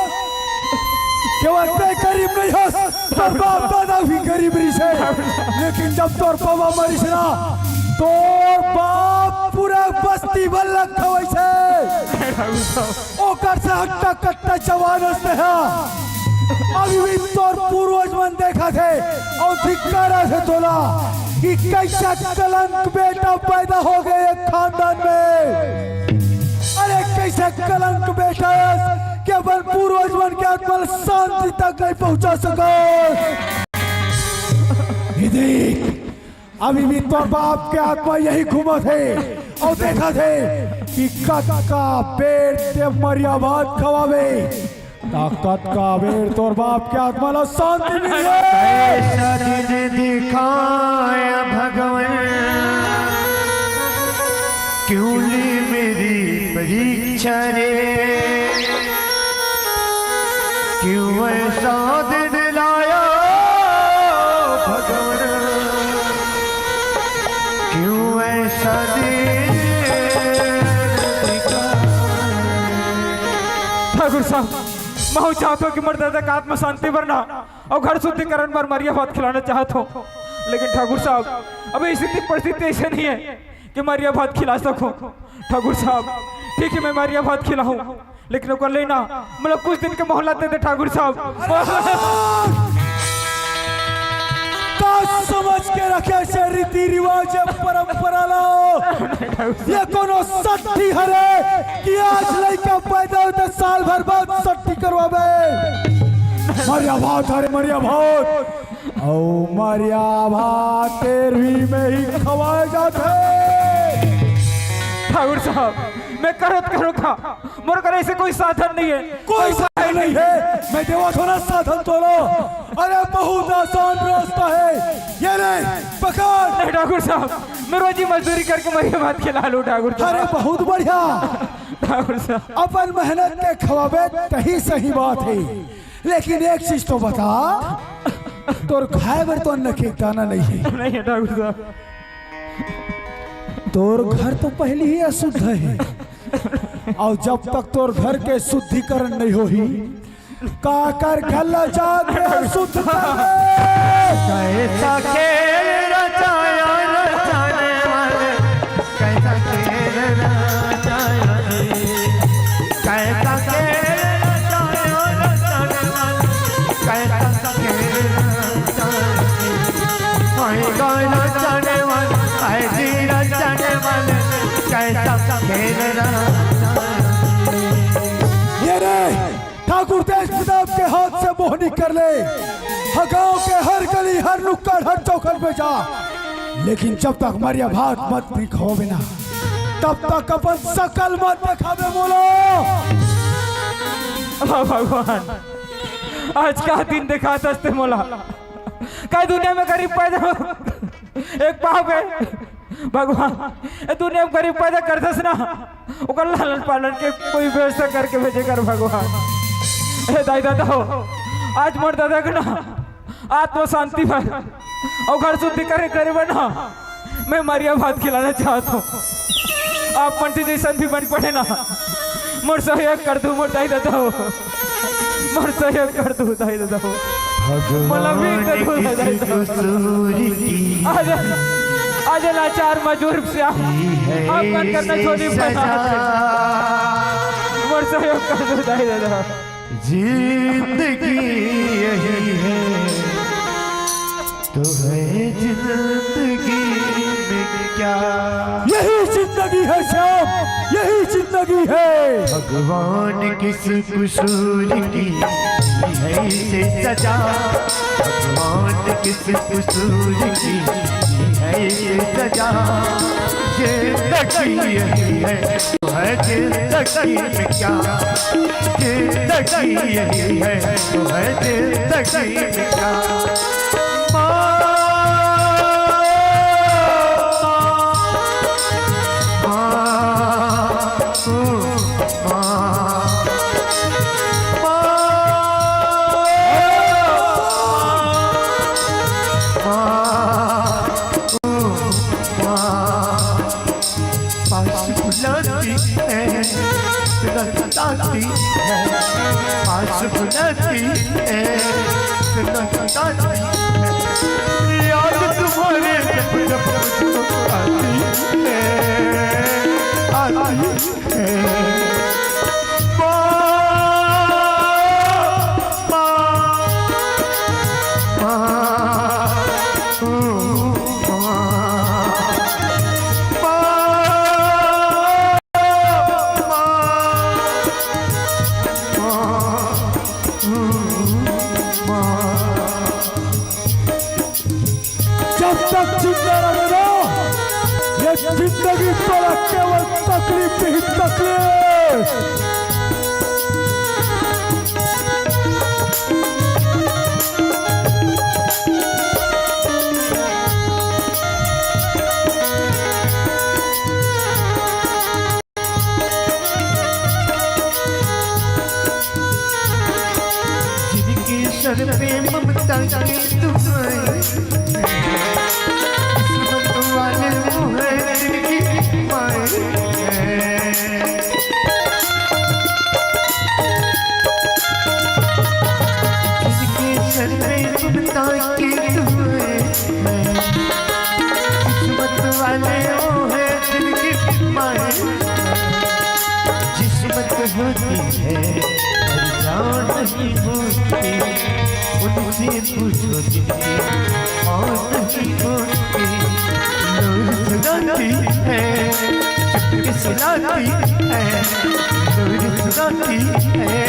केवल ते गरीब नहीं हस, तोर बाप दादा भी गरीब रहिसे। लेकिन जब तोर बाबा मरिस ना, तोर बाप पूरा बस्ती भर ला खवइसे। ओकर से हट्टा कट्टा जवान हस तेहा। अभी भी तोर पूर्वज मन देखत हे अउ धिक्कारत हे तोला कि कैसा कलंक बेटा पैदा हो गए एक खानदान में। अरे कैसा कलंक बेटा हे कि अपन पूर्वज मन के आत्मा ला शांति तक नहीं पहुंचा सको। ये देख, अभी भी तोर बाप के आत्मा यही घूमत हे अउ देखत हे कि कतका बेर ते मरिया भात खवाबे, त कतका बेर तोर बाप के आत्मा ला शांति मिलही। ऐसा दिन दिखाया भगवान, क्यों ली मेरी परीक्षा रे। क्यों ऐसा दिन लाया भगवान, क्यों ऐसा दिन। ठाकुर साहब, मैं चाहत हों कि मोर दादा के आत्मा शांति बर ना अउ घर शुद्धिकरण बर मरिया भात खिलाना चाहत हों, लेकिन ठाकुर साहब, अभी स्थिति परिस्थिति ऐसे नहीं है कि मरिया भात खिला सकूं। ठाकुर साहब, ठीक है, मैं मरिया भात खिलाहूं, लेकिन ओकर ले ना, मतलब, कुछ दिन के मोहलत दे दे ठाकुर साहब। का समझ के रखे से रीति रिवाज, परंपरा ला? ये कोनो सट्ठी हरे कि आज लइका पैदा होते साल भर बाद सट्ठी करवाबे? मरिया भात हरे, मरिया भात। अउ मरिया भात तेरवी में ही खवाए जाथे। ठाकुर साहब, मैं करत करूँगा, मोर करा ऐसे कोई साधन नहीं है। कोई साधन नहीं है, मैं देवत हों ना साधन तोला। अरे बहुत आसान रास्ता है, ये ले पकड़। नहीं ठाकुर साहब, मैं रोजी मजदूरी करके मरिया भात खिला लूँ ठाकुर साहब। अरे बहुत बढ़िया। ठाकुर साहब, अपन मेहनत के खवाबे तही सही बात है। लेकिन एक चीज तो बता, तोर खाए बर तो अन्न के दाना नहीं है। नहीं है ठाकुर साहब। तोर घर तो पहली ही अशुद्ध है, अउ जब तक तोर घर के शुद्धिकरण नहीं होही, काकर घर ला जाके अशुद्ध कर दे। कैसा खेल रचाया गुरुतेज प्रताप के हाथ से मोहनी कर ले। ह गांव के हर गली, हर नुक्कड़, हर चौखट में जा, लेकिन जब तक मरिया भात मत भी खवाबे ना, तब तक अपन सकल मत देखाबे मोला। भगवान, आज का दिन देखात हस ते मोला। काय दुनिया में गरीब पैदा हो, एक पाप हे। भगवान, ए दुनिया में गरीब पैदा करथस ना, ओकर लालन पालन के कोई व्यवस्था करके भेजे कर भगवान। ए दाई ददा हो, आज मोर ददा के ना आत्मा शांति बर अउ घर शुद्धि करे, करे बर ना मैं मरिया भात खिलाना चाहत हूँ। आप मन से जैसन भी बन पड़े ना, मोर सहयोग कर दू, मोर दाई ददा हो, मोर सहयोग कर दू, दाई ददा हो। मोला भी कर दू, दाई ददा हो। आज, आज लाचार मजूर से आप, आप मन करना छोड़ी बना। मोर सहयोग कर दू, दाई ददा हो। जिंदगी यही है, तो है जिंदगी में क्या? यही जिंदगी है श्याम, यही जिंदगी है। भगवान किस कसूर की है इसे सजा? भगवान किस कसूर की है इसे सजा? जिंदगी यही है, तो है जिंदगी में क्या? जिंदगी यही है, तो है जिंदगी में क्या? माँ, माँ, माँ, माँ, माँ, माँ, माँ। पास बुलाती है, रखताती है। पास बुलाती है, रखताती है। याद तुम्हारे जब जब मुझको आती है, आती है। माँ, माँ, माँ, माँ। जब तक जिंदा रहे ना, ये जिंदगी तोला केवल तकलीफ ही तकलीफ। जिनके सर पे ममता की दुआएं, किस्मत वाले वो हैं जिनकी माएं हैं। जिनके सर पे ममता की दुआएं हैं, किस्मत वाले वो हैं जिनकी माएं। जिस्मत होती है पर जान नहीं होती, उनसे पूछो जिनकी मौत नहीं होती। नूर सुनाती है, चुपके सुनाती है, नूर सुनाती है,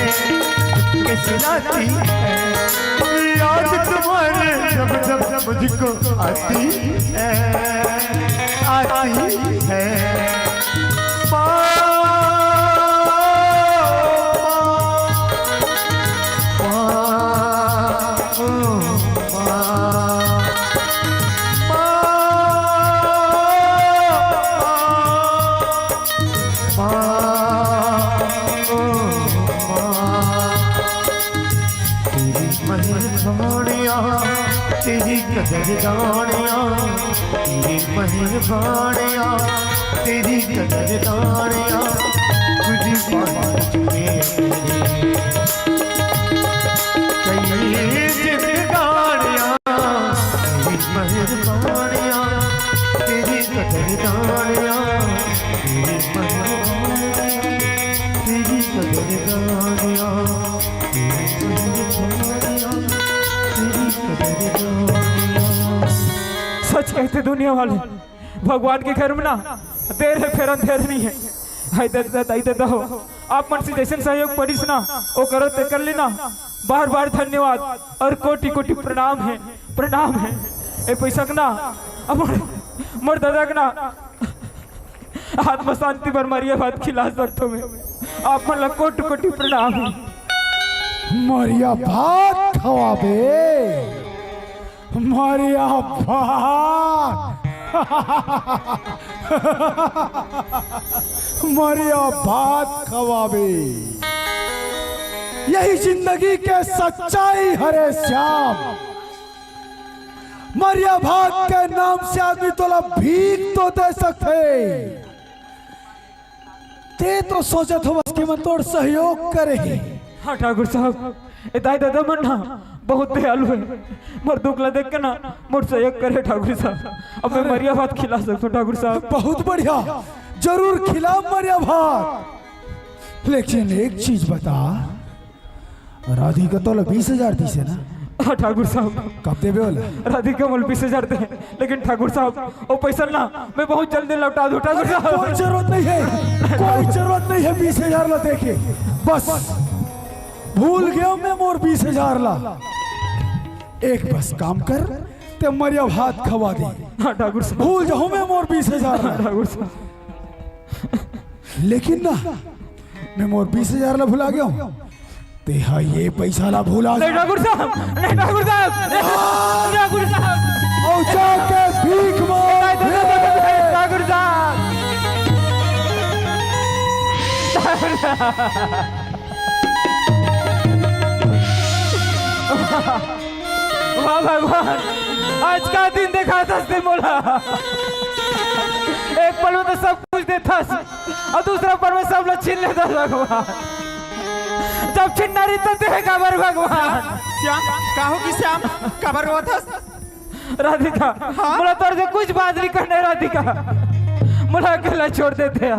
चुपके सुनाती है। याद तुम्हारे जब जब मुझको आती है, आती है। तेरी मेहरबानियाँ, तेरी कदरदानियाँ, तेरी मेहरबानियाँ, तेरी कदरदानियाँ, कुछ पाने चुके कई जिंदगानियाँ। तेरी मेहरबानियाँ, तेरी कदरदानियाँ, तेरी मेहरबानियाँ, तेरी कदरदानियाँ। सच कहते दुनिया वाले, भगवान के घर में ना देर हे फेर अंधेर नहीं हे। हाय ददा, दाई ददा हो, आप मन से जइसन सहयोग परिस ना, ओ करो ते कर लेना। बार बार धन्यवाद अउ कोटि कोटि प्रणाम हे, प्रणाम हे। ए पइसा के ना, अब मोर, मोर ददा के ना, आत्मा शांति बर मरिया भात खिला सकथों मैं। आप मन ला कोटि कोटि प्रणाम हे। मरिया भात खवाबे, मरिया भात, मरिया भात खवाबे, यही जिंदगी के सच्चाई हरे श्याम। मरिया भात के नाम से आदमी तोला भीख तो दे सकथे। ते तो सोचत होबस कि मैं तोर सहयोग करे हे। हाँ ठाकुर साहब, ए दाई ददा मन ना बहुत दयालु हे। मोर दुख ला देख के ना मोर सहयोग करे ठाकुर साहब। अब मैं अरे। मरिया भात खिला सकथों ठाकुर साहब। बहुत बढ़िया, जरूर खिला मरिया भात। लेकिन एक चीज बता, राधिका तोला बीस हजार दिस हे ना? हाँ ठाकुर साहब। कब देबे ओला? राधिका मोला बीस हजार दे, लेकिन ठाकुर साहब, ओ पइसा ना मैं बहुत जल्दी लौटा दूं ठाकुर साहब। कोई जरूरत नहीं हे, कोई जरूरत नहीं हे बीस हजार ला देके। बस भूल गेंव मैं मोर बीस हजार ला। एक बस काम कर, ते मरिया भात खवा दे। हाँ ठाकुर साहब। भूल जाहूं मैं मोर बीस हजार ला। हाँ ठाकुर साहब। लेकिन ना, मैं मोर बीस हजार ला भुला गेंव। ते हा ये पइसा ला भुला नहीं जा। ठाकुर साहब, नहीं ठाकुर साहब, नहीं ठाकुर साहब। अउ जाके भीख मांग। ठाकुर साहब। वाह भगवान, आज का दिन देखाथस ते मोला। एक पल में तो सब कुछ देथस अउ दूसरा पल में सब ला छीन लेथस भगवान। जब छीनना रही तो दे काबर भगवान। श्याम, का होगे श्याम, काबर रोवत हस? राधिका, हाँ? मोला तोर से कुछ बात नहीं करना हे राधिका, मोला अकेला छोड़ दे ते।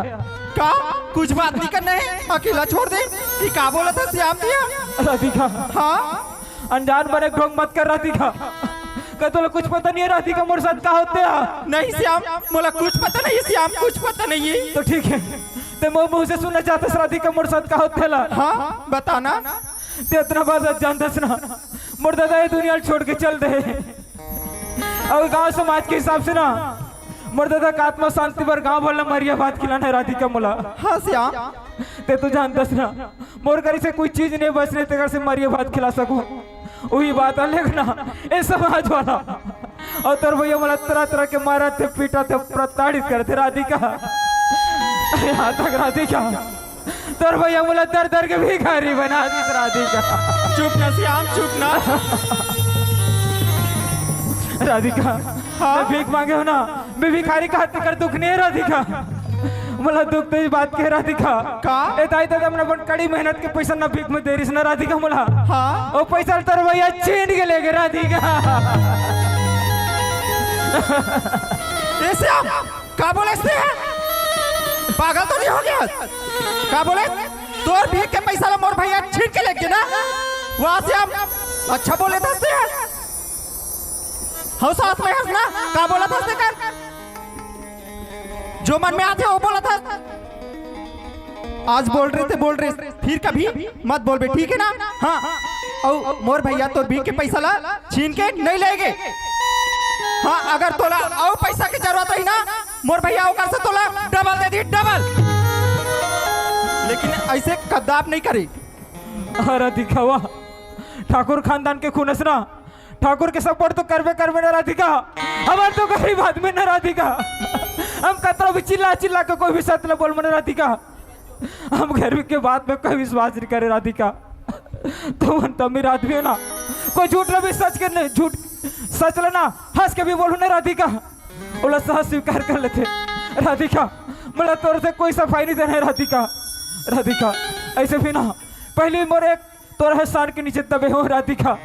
का कुछ बात नहीं करना हे? अकेला छोड़ दे? ये का बोलत हस श्याम तिया? राधिका, हाँ? अनजान बर एक ढोंग मत कर राधिका। का तोला कुछ पता नहीं हे राधिका, मोर साथ का होथे? नहीं श्याम, मोला कुछ पता नहीं हे श्याम, कुछ पता नहीं हे। तो ठीक हे, ते मोर मुंह से सुनना चाहथस राधिका, मोर साथ का होथे ला? हाँ, बता ना। ते अतना बात जानथस ना, मोर ददा ये दुनिया ल छोड़ के चल दे। अउ गांव समाज के हिसाब से ना, मोर ददा के आत्मा शांति बर गांव भर ला मरिया भात खिलाना हे राधिका मोला। हाँ श्याम। ते तो जानथस ना, मोर करी से कोई चीज नहीं बचने, तेकर से मरिया भात खिला सकूं। उही बात हे लेकिन ना, ए समाज वाला अउ तोर भैया मोला तरह तरह के मारथे, पीटथे, प्रताड़ित करथे राधिका। यहाँ तक राधिका, तोर भैया मोला दर दर के भिखारी बना दिस राधिका। चुप ना श्याम, चुप ना। राधिका, हाँ? मैं भीख मांगे हूं ना, मैं भिखारी का हत्या कर दुख नहीं हे राधिका। मोला दुख तो इस बात के राधिका। का? ए दाई ददा मन अपन कड़ी मेहनत के पइसा ना भीख में दे रिस ना राधिका मोला। हाँ? ओ पइसा ल तोर भैया छीन के लेगे राधिका। ए श्याम, का बोलत हस? पागल तो नहीं हो गे? का बोलत? तोर भीख के पइसा ला मोर भैया छीन के लेगे ना? वाह श्याम, अच्छा बोलत हस। हव साथ में हस ना, का बोलत हस तेकर? जो मन में आथे वो बोलत हस। आज बोल रहे थे, बोल रहे, फिर कभी मत बोलबे, ठीक है ना? हाँ, अउ मोर भैया तोर भीख के पइसा ला छीन के नहीं लेगे। हाँ, अगर तोला अउ पइसा के जरूरत रही ना, मोर भैया ओकर से तोला डबल दे दी, डबल। लेकिन अइसे कद्दाप नहीं करे। अरे दिखावा, ठाकुर खानदान के खून हस ना, ठाकुर के support तो करबे करबे ना राधिका, हमन तो गरीब आदमी ना राधिका, हम कतरा भी चिल्ला चिल्ला के कोई भी सच ना बोलबो ना राधिका, हम गरीब के बात में कोई विश्वास नहीं करे राधिका। तुमन तो अमीर आदमी हो ना, कोई झूठ ला भी सच के नहीं, झूठ, सच ला ना हंस के भी बोलहू ना राधिका, ओला सहज स्वीकार कर लेथे। राधिका, मोला तोर से कोई सफाई नहीं देना हे राधिका। राधिका, अइसे भी ना, पहले मोर एक तोर एहसान के नीचे दबे हों राधिका,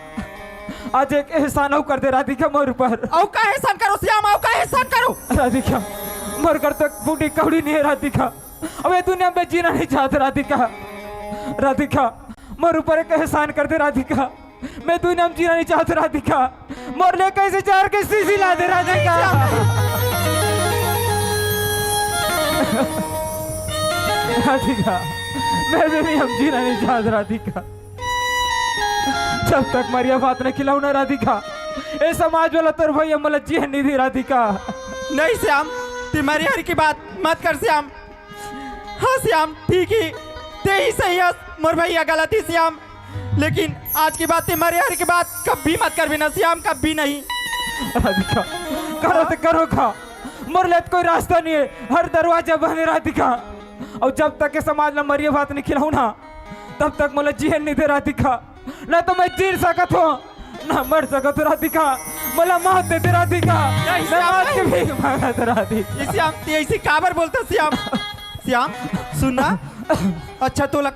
आज एक एहसान अउ कर दे राधिका मोर ऊपर। अउ का एहसान करों श्याम, अउ का एहसान करों? राधिका, मोर कर तो एक बूटी कौड़ी नहीं हे राधिका, अब ये दुनिया में जीना नहीं चाहत राधिका। राधिका, मोर ऊपर एक एहसान कर दे राधिका, मैं दुनिया में जीना नहीं चाहत राधिका, मोर लिए कइसे जहर के शीशी ला दे राधिका। राधिका, मैं भी नहीं, हम जीना नहीं चाहत राधिका। जब तक मरिया भात न खिलाऊ ना राधिका, ए समाज वाला तोर भैया मोला जिए नहीं दी राधिका। नहीं श्याम, ते मरिया हर की बात मत कर श्याम। हाँ श्याम, ठीक ही, ते ही सही हस, मोर भैया गलत ही श्याम। लेकिन आज की बात ते मरिया हर की बात कभी मत करबे ना श्याम, कभी नहीं। राधिका, करो तो करो का, मोर ले तो कोई रास्ता नहीं है, हर दरवाजा बंद है राधिका। और जब तक के समाज ला मरिया भात नहीं खिलाऊ ना, तब तक मोला जिए नहीं दे राधिका। ना तो मैं जी सकत हूँ, ना मर सकत हूँ राधिका। मोला मौत दे दे राधिका। नहीं, मैं श्याम, मौत के नहीं। भी मांगत राधिका। इसे हम, ते ऐसे काबर बोलता श्याम? श्याम, सुन ना। अच्छा, तोला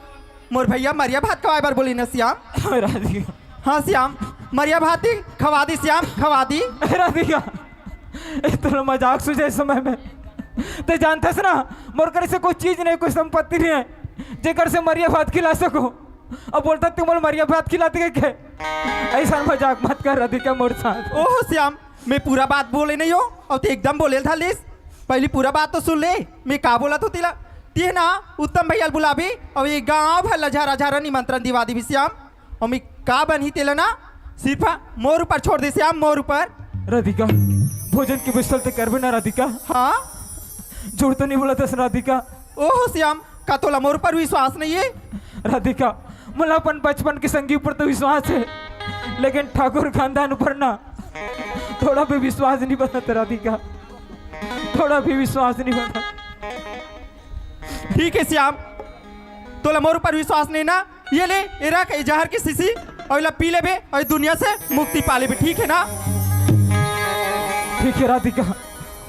मोर भैया मरिया भात खवाए बर बोली ना श्याम? राधिका। हाँ श्याम, मरिया भात ही खवा दी श्याम, खवा दी। राधिका, ए, तोला मजाक सूझे इस समय में। ते जानथस ना, मोर कर से कोई चीज नहीं, कोई संपत्ति नहीं है, जेकर से मरिया भात खिला सको। अब बोलता, "तू मोला मरिया भात खिलाते के, के?" ऐसा मजाक मत कर राधिका मोर साथ। ओहो श्याम, मैं पूरा बात बोले नहीं हो, और ते एकदम बोले था लिस। पहली पूरा बात तो सुन ले, मैं का बोला तो तिला। ते ना उत्तम भैया ल बुलाबे, और ये गांव भर ला झारा झारा निमंत्रण दिवा दीबे श्याम। और मैं का बनही तेला ना, सिर्फ मोर ऊपर छोड़ दे श्याम, मोर ऊपर। राधिका, भोजन के व्यवस्था ते करबे ना राधिका? हाँ। झूठ तो नहीं बोलत हस राधिका? ओहो श्याम, का तोला मोर ऊपर विश्वास नहीं है? राधिका, मोला अपन बचपन के संगी ऊपर तो विश्वास है, लेकिन ठाकुर खानदान ऊपर ना, थोड़ा भी विश्वास नहीं बनत राधिका, थोड़ा भी विश्वास नहीं बनत। ठीक है श्याम, तोला मोर ऊपर विश्वास नहीं ना, ये ले, ये रख, ये जहर की शीशी, और इला पी लेबे, और दुनिया से मुक्ति पा लेबे, ठीक है ना? ठीक है राधिका,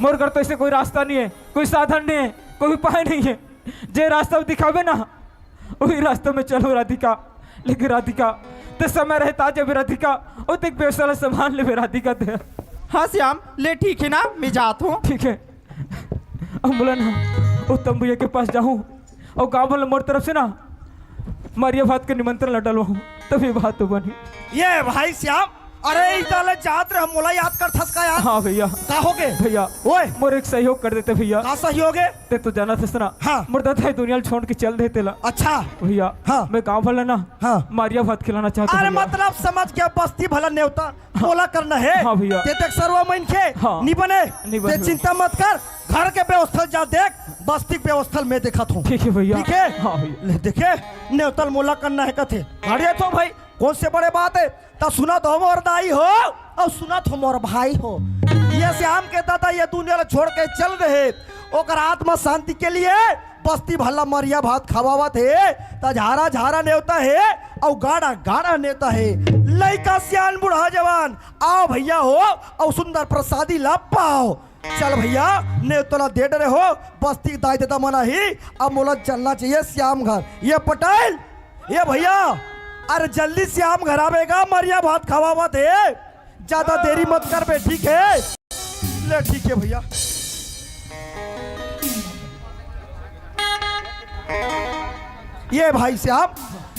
मोर कर तो ऐसे कोई रास्ता नहीं है, कोई साधन नहीं है, कोई उपाय नहीं है। जे रास्ता दिखाबे ना, वही रास्ता में चलो राधिका। लेकिन राधिका, ते समय रहता जब राधिका, ओ देख बेवसाला संभाल लेबे राधिका ते। हाँ श्याम, ले ठीक है ना, मैं जात हूँ। ठीक है, अब बोला ना, ओ तंबुया के पास जाऊँ, और गाँव वाला मोर तरफ से ना, मरिया भात के निमंत्रण ला डलवाऊँ, तभी बात तो बनी। ये भाई श्याम, अरे इधर ले जात रहे, मोला याद कर थस का यार। हाँ भैया। का हो गए? भैया, ओए। मोर एक सहयोग कर देते भैया। का सहयोग है? ते तो जाना थस ना। हाँ। मोर दादा दुनिया छोड़ के चल देते ला। अच्छा। भैया, हाँ। मैं गाँव वाला ना, हाँ। मरिया भात खिलाना चाहता अरे भैया। मतलब समझ गया, बस्ती भला नेवता मोला करना है। हाँ भैया। ते तक सरवा मन खे हाँ। नहीं बने। नहीं बने। ते चिंता मत कर, घर के व्यवस्था जा देख, बस्ती के व्यवस्था मैं देखा था। ठीक है भैया। ठीक है? हाँ भैया। ले देखे, नेवतल मोला करना है कथे। अरे तो भाई, कौन से बड़े बात है? त सुनत हो मोर दाई हो, और सुनत हो मोर भाई हो। ये श्याम के दादा ये दुनिया ला छोड़ के चल रहे, ओकर आत्मा शांति के लिए बस्ती भला मरिया भात खवावत हे, त झारा झारा नेवता हे, और गाड़ा गाड़ा नेवता हे। लइका सियान बूढ़ा जवान, आओ भैया हो, और सुंदर प्रसादी ला पाओ। चल भैया, नेवता ला दे डरे हो, बस्ती दाई ददा मना ही, अब मोला चलना चाहिए श्याम घर। ये पटेल, ये भैया, अरे जल्दी श्याम घर आवेगा, मरिया भात खवावत हे, ज्यादा देरी मत कर बे, ठीक है? ले ठीक है भैया। ये भाई श्याम,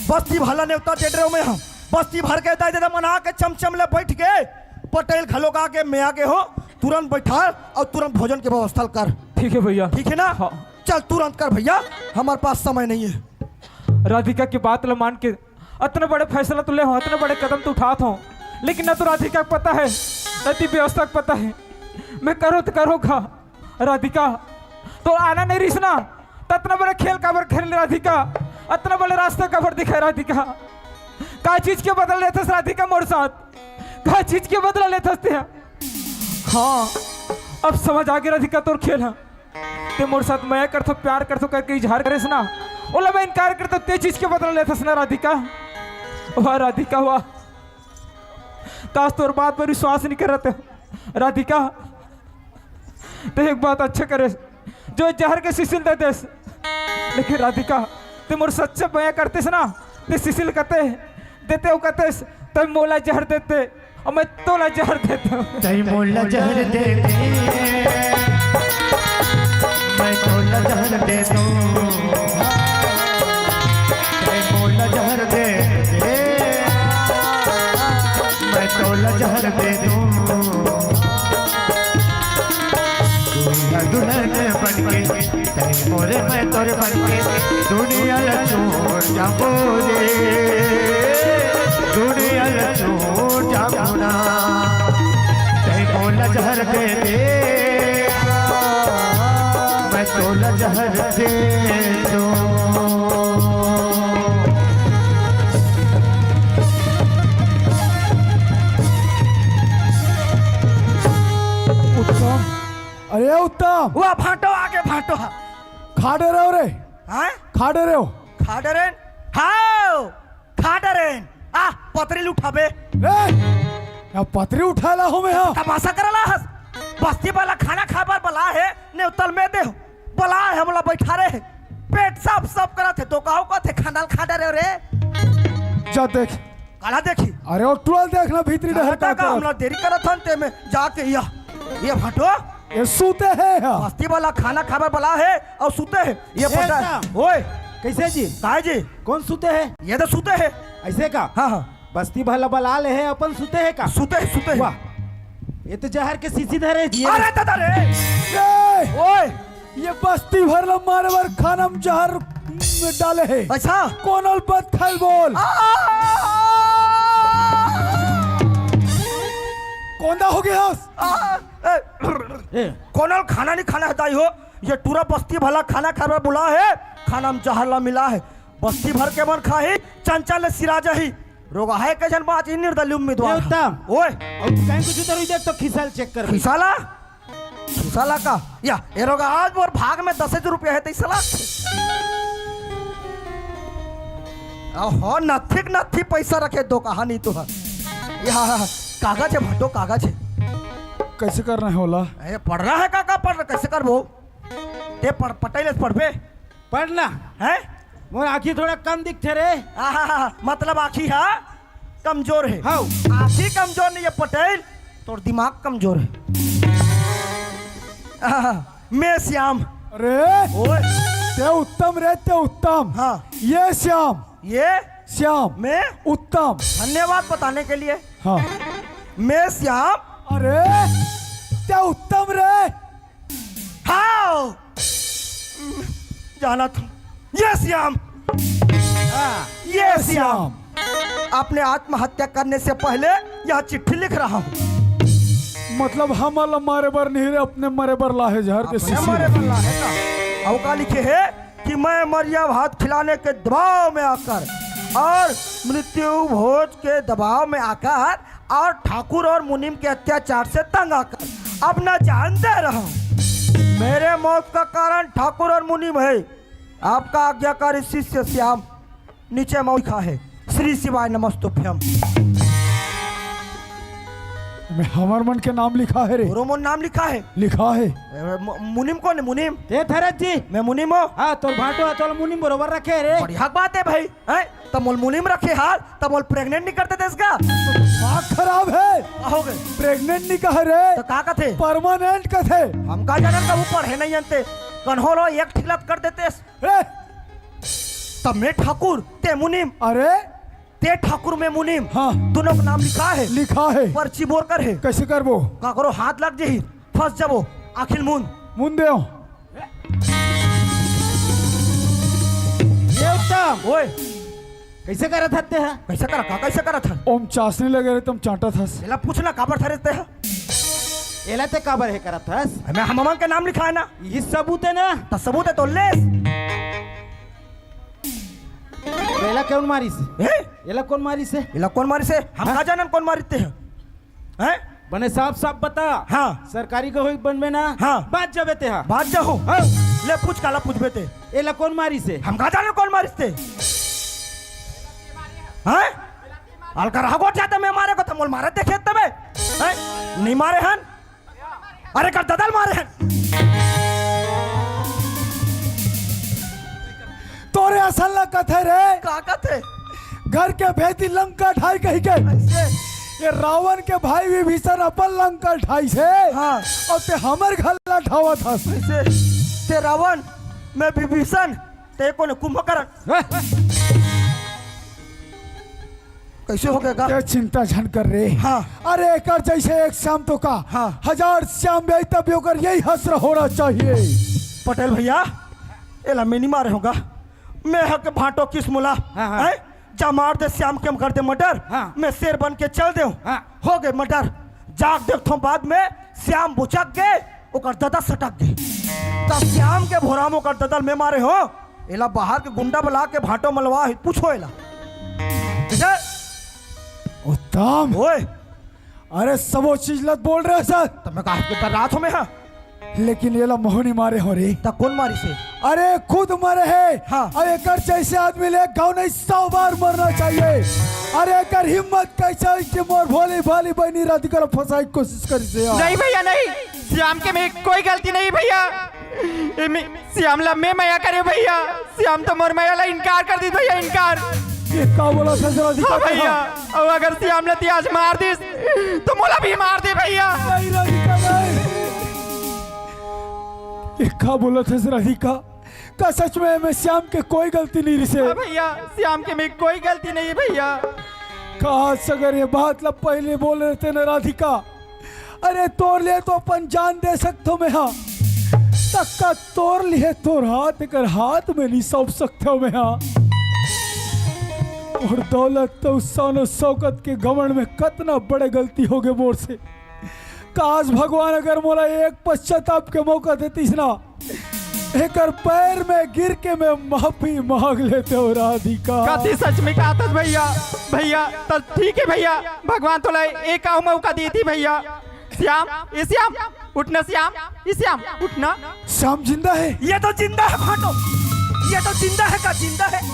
बस्ती भला नेवता दे डरे हो मैं हम, बस्ती भर के दाई ददा मना के चमचम ले बैठ के, पटेल घलोक आके मैं आगे हो, तुरंत बैठा और तुरंत भोजन के व्यवस्था कर। ठीक है भैया। ठीक है ना? हाँ। चल तुरंत कर भैया, हमारे पास समय नहीं है। राधिका की बात ल मान के अतना बड़े फैसला तो ले हो, अतना बड़े कदम तो उठात हो, लेकिन ना तो राधिका को पता है, ना ती व्यवस्था को पता है। मैं करो तो करो का राधिका, तो आना नहीं रिस ना, त अतना बड़े खेल काबर खेल राधिका, अतना बड़े रास्ता काबर दिखाए राधिका? का चीज के बदला लेथस राधिका मोर साथ? का चीज के बदला लेथस ते? हाँ, अब समझ आगे राधिका तोर खेल ह। ते मोर साथ मया करथो, प्यार करथो करके इजहार करेस ना, ओला मैं इनकार करथो, ते चीज के बदला लेथस ना राधिका। वाह राधिका वाह, काश तोर बात पर विश्वास नहीं करत राधिका। ते एक बात अच्छा करेस, जो जहर के शीशी ल दे देस, लेकिन राधिका ते मोर सच्चा मया करतेस ना, ते शीशी ल कते देते हो कतेस, तब मोला जहर देते, और मैं तोला जहर देता हूँ। तई मोला जहर दे दे, मैं तोला जहर दे दूँ। तई मोला जहर दे दे, मैं तोला जहर दे दूँ। दुल्हन बन तैं मोरे मैं तोर बनके दुनिया ल छोड़ जाबो रे, दुनिया ल छोड़ जाबो ना। तैं मोला जहर दे दे, मैं तोला जहर दे दूं। उत्तम, अरे उत्तम। वाह, भांटो आगे, भांटो। खा डरे हो रे? हैं? खा डरे हो? खा डरेन? हाव, खा डरेन। आ, पतरी ल उठाबे। ए, या पतरी उठाय ला हो मैं हा। तमाशा करला हस। बस्ती वाला खाना खाय बर बला हे, नेवता ल मैं दे बला हे, हमला बैठा रहे। पेट साफ साफ करत हे, तो काहू कथे खाना ल खा डरे हो रे। जा देख। काला देखी? अरे, ओ टुरा ल देख ना, भीतरी डहर का का करत। हमला देरी करत हन, ते में जाके या, ये भांटो। ये सूते हे हा। बस्ती वाला खाना खाय बर बला हे अउ सूते हे। ये ए पता ता। ओए। कैसे जी? काय जी? कौन सूते हे? ये तो सूते हे। ऐसे का? हाँ, हाँ। बस्ती वाला बला ले हे, अपन सूते हे का? सूते हे, सूते हे। वाह। ये तो जहर के शीशी धरे जी। अरे दादा रे। ए! ओए। ये बस्ती भर ल मारे बर खाना म जहर डाले हे। अच्छा। कोनो ल बत खाय ल बोल। आ! कोंदा हो गे हस? आ! ए! ए! कोनो ल खाना नहीं खाना हे दाई हो। ये टुरा बस्ती वाला खाना खाय बर बुला हे, खाना म जहर ला मिला हे। बस्ती भर के मन खाही, चंचल ले सिरा जाही। रोगहा हे के झन बाँचही, निर्दली उम्मीदवार। देवता। ओए। अउ कहीं कुछ उधर ही देख तो खिसा ल चेक कर। खिसा ला? खिसा ला का? या, ए रोगहा आज मोर भाग में दस हजार रुपया हे, तइसे ला। अहो, नत्थी के नत्थी पैसा रखे दो कहानी तो है। या, कागज हे भांटो, कागज हे। कैसे करना हे ओला? ए, पढ़ना हे का, का पढ़ना, कैसे करबो? ते पढ़, पटई ले पढ़बे? पढ़ना। हैं? मोर आँखी थोड़ा कम दिखथे रे। आहा, मतलब आँखी हा कमजोर हे। हौ। आँखी कमजोर नहीं हे पटेल, तोर दिमाग कमजोर हे। आहा, मैं श्याम। अरे, ओए। ते उत्तम रे, ते उत्तम। हाँ। ये श्याम। ये? श्याम। मैं? उत्तम। धन्यवाद बताने के लिए। हाँ। मैं श्याम। अरे, ते उत्तम रे। हाँ, जानत हूँ। ये श्याम, हाँ, ये ये श्याम। श्याम। अपने आत्महत्या करने से पहले यह चिट्ठी लिख रहा हूँ। मतलब हमला मारे बर नहीं रे, अपने मरे बर लाहे जहर के अपने शीशी। मरे बर लाहे का? अउ का लिखे हे कि मैं मरिया भात खिलाने के दबाव में आकर और मृत्यु भोज के दबाव में आकर और ठाकुर और मुनीम के अत्याचार से तंग आकर अपना जान दे रहा हूँ। मेरे मौत का कारण ठाकुर और मुनीम है। आपका आज्ञाकारी शिष्य श्याम। नीचे मौत लिखा है, श्री शिवाय नमस्तुभ्यम। मैं हमर मन के नाम लिखा है रे। तोरो मन नाम लिखा है। लिखा है। ए, म-, मुनीम कौन है? मुनीम? ते थरत जी। मैं मुनीम हूँ। हाँ, तोर भांटो हा तोला मुनीम बरोबर रखे रे। बढ़िया बात है भाई। हैं? त मोल मुनीम रखे हाल, त मोल pregnant नहीं करते देस का? दिमाग खराब है। का हो गए? Pregnant नहीं कहे रे। त का कथे? Permanent कथे। हम का जानन, कभू पढ़े नहीं अंते। कन्हो ल एक ठिलत कर देतेस। ए! त मैं ठाकुर, ते मुनीम। अरे? ते ठाकुर, मैं मुनीम। हाँ। दोनों का नाम लिखा है। लिखा है। पर्ची मोर कर है। कैसे करबो? काकरो हाथ लग जाही, फंस जाबो। आखिल मुन। मुन देव। ये उत्तम। ओए। कैसे करत हस ते हा? कैसे करा, का कैसे करत हस? ओम चासनी लगे रहे, तुम चाटत हस। एला पूछना, काबर धरे ते हा? एला ते काबर हे करत हस? मैं हममन के नाम लिखा है ना। ये सबूत है ना? त सबूत है तो ले। एला कौन मारिस? ए? एला कौन मारिस हे? एला कौन मारिस हे? हम हाँ? का जानन कौन मारिस ते हा? हैं? बने साफ साफ बता। हाँ। सरकारी गवाही बनबे ना? हाँ। बाँच जाबे ते हा। बाँच जाहूँ। हाँ। ले पूछ, काला पूछबे ते। एला कौन मारिस हे? हम का जानन कौन मारिस ते। हैं? अलकर हगोट जाते मैं मारे को त मोल मारे देखे तबे। हैं? नहीं मारे हन। अरे कर ददल मारे हन। तोरे असन ला कथे रे। का कथे? घर के भेदी लंका ढाई कही के। ऐसे? ये रावण के भाई विभीषण अपन लंका ढाइस हे। हाँ। अउ ते हमर घर ला ढावत हस। ऐसे? ते रावण, मैं विभीषण, ते कोन कुंभकर्ण। कैसे हो गया गा? ते चिंता झन कर रे। हाँ। अरे एकर जैसे एक श्याम तो का, हाँ। हजार श्याम भी आई तब भी ओकर यही हश्र होना चाहिए। पटेल भैया, एला मैं नहीं मारे हों गा। मैं हक भांटो किस मुला। हाँ, हाँ। हैं? जा मार दे श्याम के, हम कर दे मर्डर। हाँ। मैं शेर बन के चल देंव। हाँ। हो गे मर्डर। जाके देखथों बाद में श्याम बुचक गे, ओकर ददा सटक गे। त श्याम के भोरा म ओकर ददा ल मैं मारे हों। एला बाहर के गुंडा बला के भांटो मलवा ही, पूछो एला। ठीक है? उत्तम। ओए। अरे, सबो चीज ल त बोल रहे सर। त मैं काहे के डर्राथों मैं, हाँ? लेकिन एला महूं नइ मारे हों रे। त कोन मारिस हे? अरे, खुद मरे हे। हाँ। अउ एकर जइसे आदमी ल एक घाव नहीं, सौ बार मरना चाहिए। अरे, एकर हिम्मत कइसे होइस कि मोर भोली भाली बहिनी राधिका ल फंसाए के कोशिश करिस हे यार? नहीं भैया, नहीं, श्याम के में कोई गलती नहीं भैया। एमे श्याम ला मैं मया करे भैया, श्याम तो मोर मया ला इनकार कर दिस भैया, इनकार। ये का बोलत हस राधिका? हाँ भैया, अउ अगर श्याम ला तैं आज मार दिस, त मोला भी मार दे भैया। नहीं राधिका, नहीं। ये का बोलत हस राधिका? का सच में एमे श्याम के कोई गलती नहीं रिहिसे? हाँ भैया, श्याम के में कोई गलती नहीं हे भैया। काश अगर ये बात ला पहले बोले रहते ना राधिका, अरे तोर लिए तो अपन जान दे सकथों मैं हा, त का तोर लिए तोर हाथ एकर हाथ में नहीं सौंप सकथों मैं हा। अउ दौलत त शान अउ शौकत के घमंड में कतना बड़े गलती हो गे मोर से। काश भगवान अगर मोला एक पश्चाताप के मौका देतिस ना, एकर पैर में गिर के मैं माफी मांग लेतेंव राधिका। का तैं सच में कहत हस भैया? भैया, त ठीक हे भैया, भगवान तोला एक अउ मौका देथे भैया। श्याम, ए श्याम, उठ ना श्याम, ए श्याम, उठ ना। श्याम जिंदा हे? ये तो जिंदा हे भांटो, ये तो जिंदा हे का, जिंदा हे।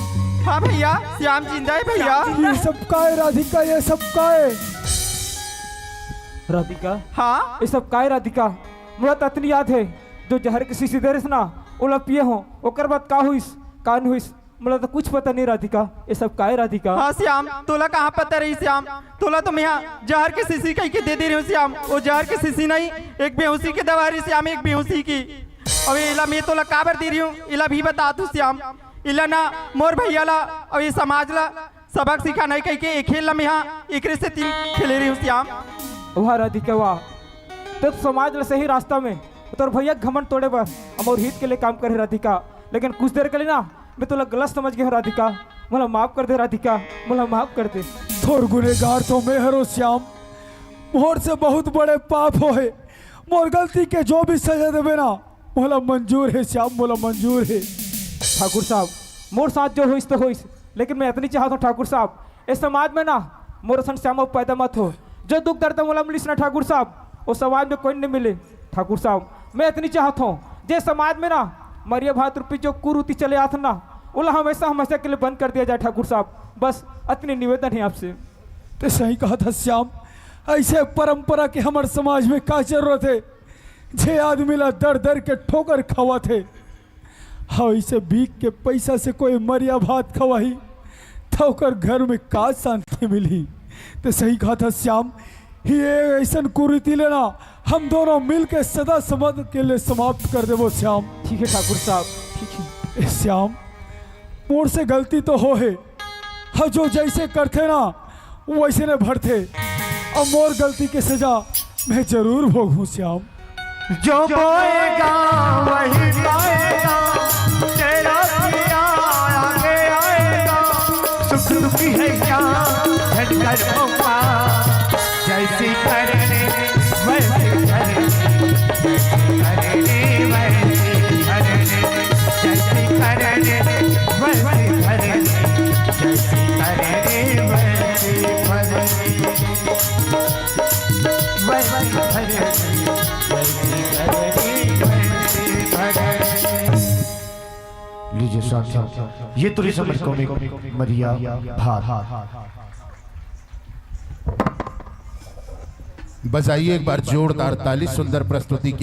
हाँ भैया, श्याम जिंदा हे भैया। ये सब काय राधिका, ये सब काय? राधिका? हाँ? ये सब काय राधिका? मोला त अतनी याद हे, जो जहर के शीशी दे रहिस ना, ओला पिए हों, ओकर बाद का होइस, का नइ होइस, मोला तो कुछ पता नहीं राधिका, ये सब काय राधिका? हाँ श्याम, तोला कहाँ पता रही श्याम, तोला तो मैं हा जहर के शीशी कहिके दे दे रहे हों श्याम, वो जहर के शीशी नहीं, एक बेहोशी के दवा रही श्याम, एक बेहोशी की। अउ एला मैं तोला काबर दे रहे हों, एला भी बता तू श्याम, एला ना मोर भैया ला अउ ये समाज ला सबक सिखाना हे कहिके ये खेल ला मैं हा एकरे सेती खेले रहे हों श्याम। वाह राधिका वाह, तैं तो समाज ला सही रास्ता में, तोर भैया के घमंड तोड़े बर अउ मोर हित के लिए काम करे राधिका, लेकिन कुछ देर के लिए ना मैं तोला गलत समझ गे हों राधिका, मोला माफ कर दे राधिका, मोला माफ कर दे। तोर गुनेगार तो मैं हरों श्याम, मोर से बहुत बड़े पाप होहे, मोर गलती के जो भी सजा देबे ना, मोला मंजूर हे श्याम, मोला मंजूर हे। ठाकुर साहब, मोर साथ जो होइस तो होइस, लेकिन मैं अतनी चाहत हों ठाकुर साहब, ए समाज में ना मोर असन श्याम पैदा मत हो। जो दुख दर्द मोला मिलिस ना ठाकुर साहब, वो समाज में कोई नहीं मिले। ठाकुर साहब, मैं अतनी चाहत हों, जे समाज में ना मरिया भात रूपी जो कुरीति चले आत ना, ओला हमेशा हमेशा के लिए बंद कर दिया जाए ठाकुर साहब। बस अतनी निवेदन हे आपसे। तैं सही कहत हस श्याम, अइसे परंपरा के हमर समाज में का जरूरत हे, जे आदमी ला दर दर के ठोकर खवाथे। हाँ, अइसे भीख के पैसा से कोई मरिया भात खवाही, त ओकर घर में का शांति मिलही? तैं सही कहत हस श्याम, ये अइसन कुरीति ला ना हम दोनों मिल के सदा समझ के लिए समाप्त कर देबो श्याम। ठीक हे ठाकुर साहब, ठीक हे। ए श्याम, मोर से गलती तो होहे, हाँ, जो जइसे करथे ना, वइसने भरथे। अब मोर गलती के सजा मैं जरूर भोगहूँ श्याम। जो बोएगा वही पाएगा, तेरा किया आगे आएगा। सुख दुखी है क्या, झंझट होगा। जैसी करनी वैसी भरनी, जैसी करनी वैसी भरनी, जैसी करनी वैसी भरनी, जैसी करनी वैसी भरनी। लीजिए साथियों, ये तो रिजम को मरिया भात। बजाइए एक बार जोरदार ताली सुंदर प्रस्तुति की।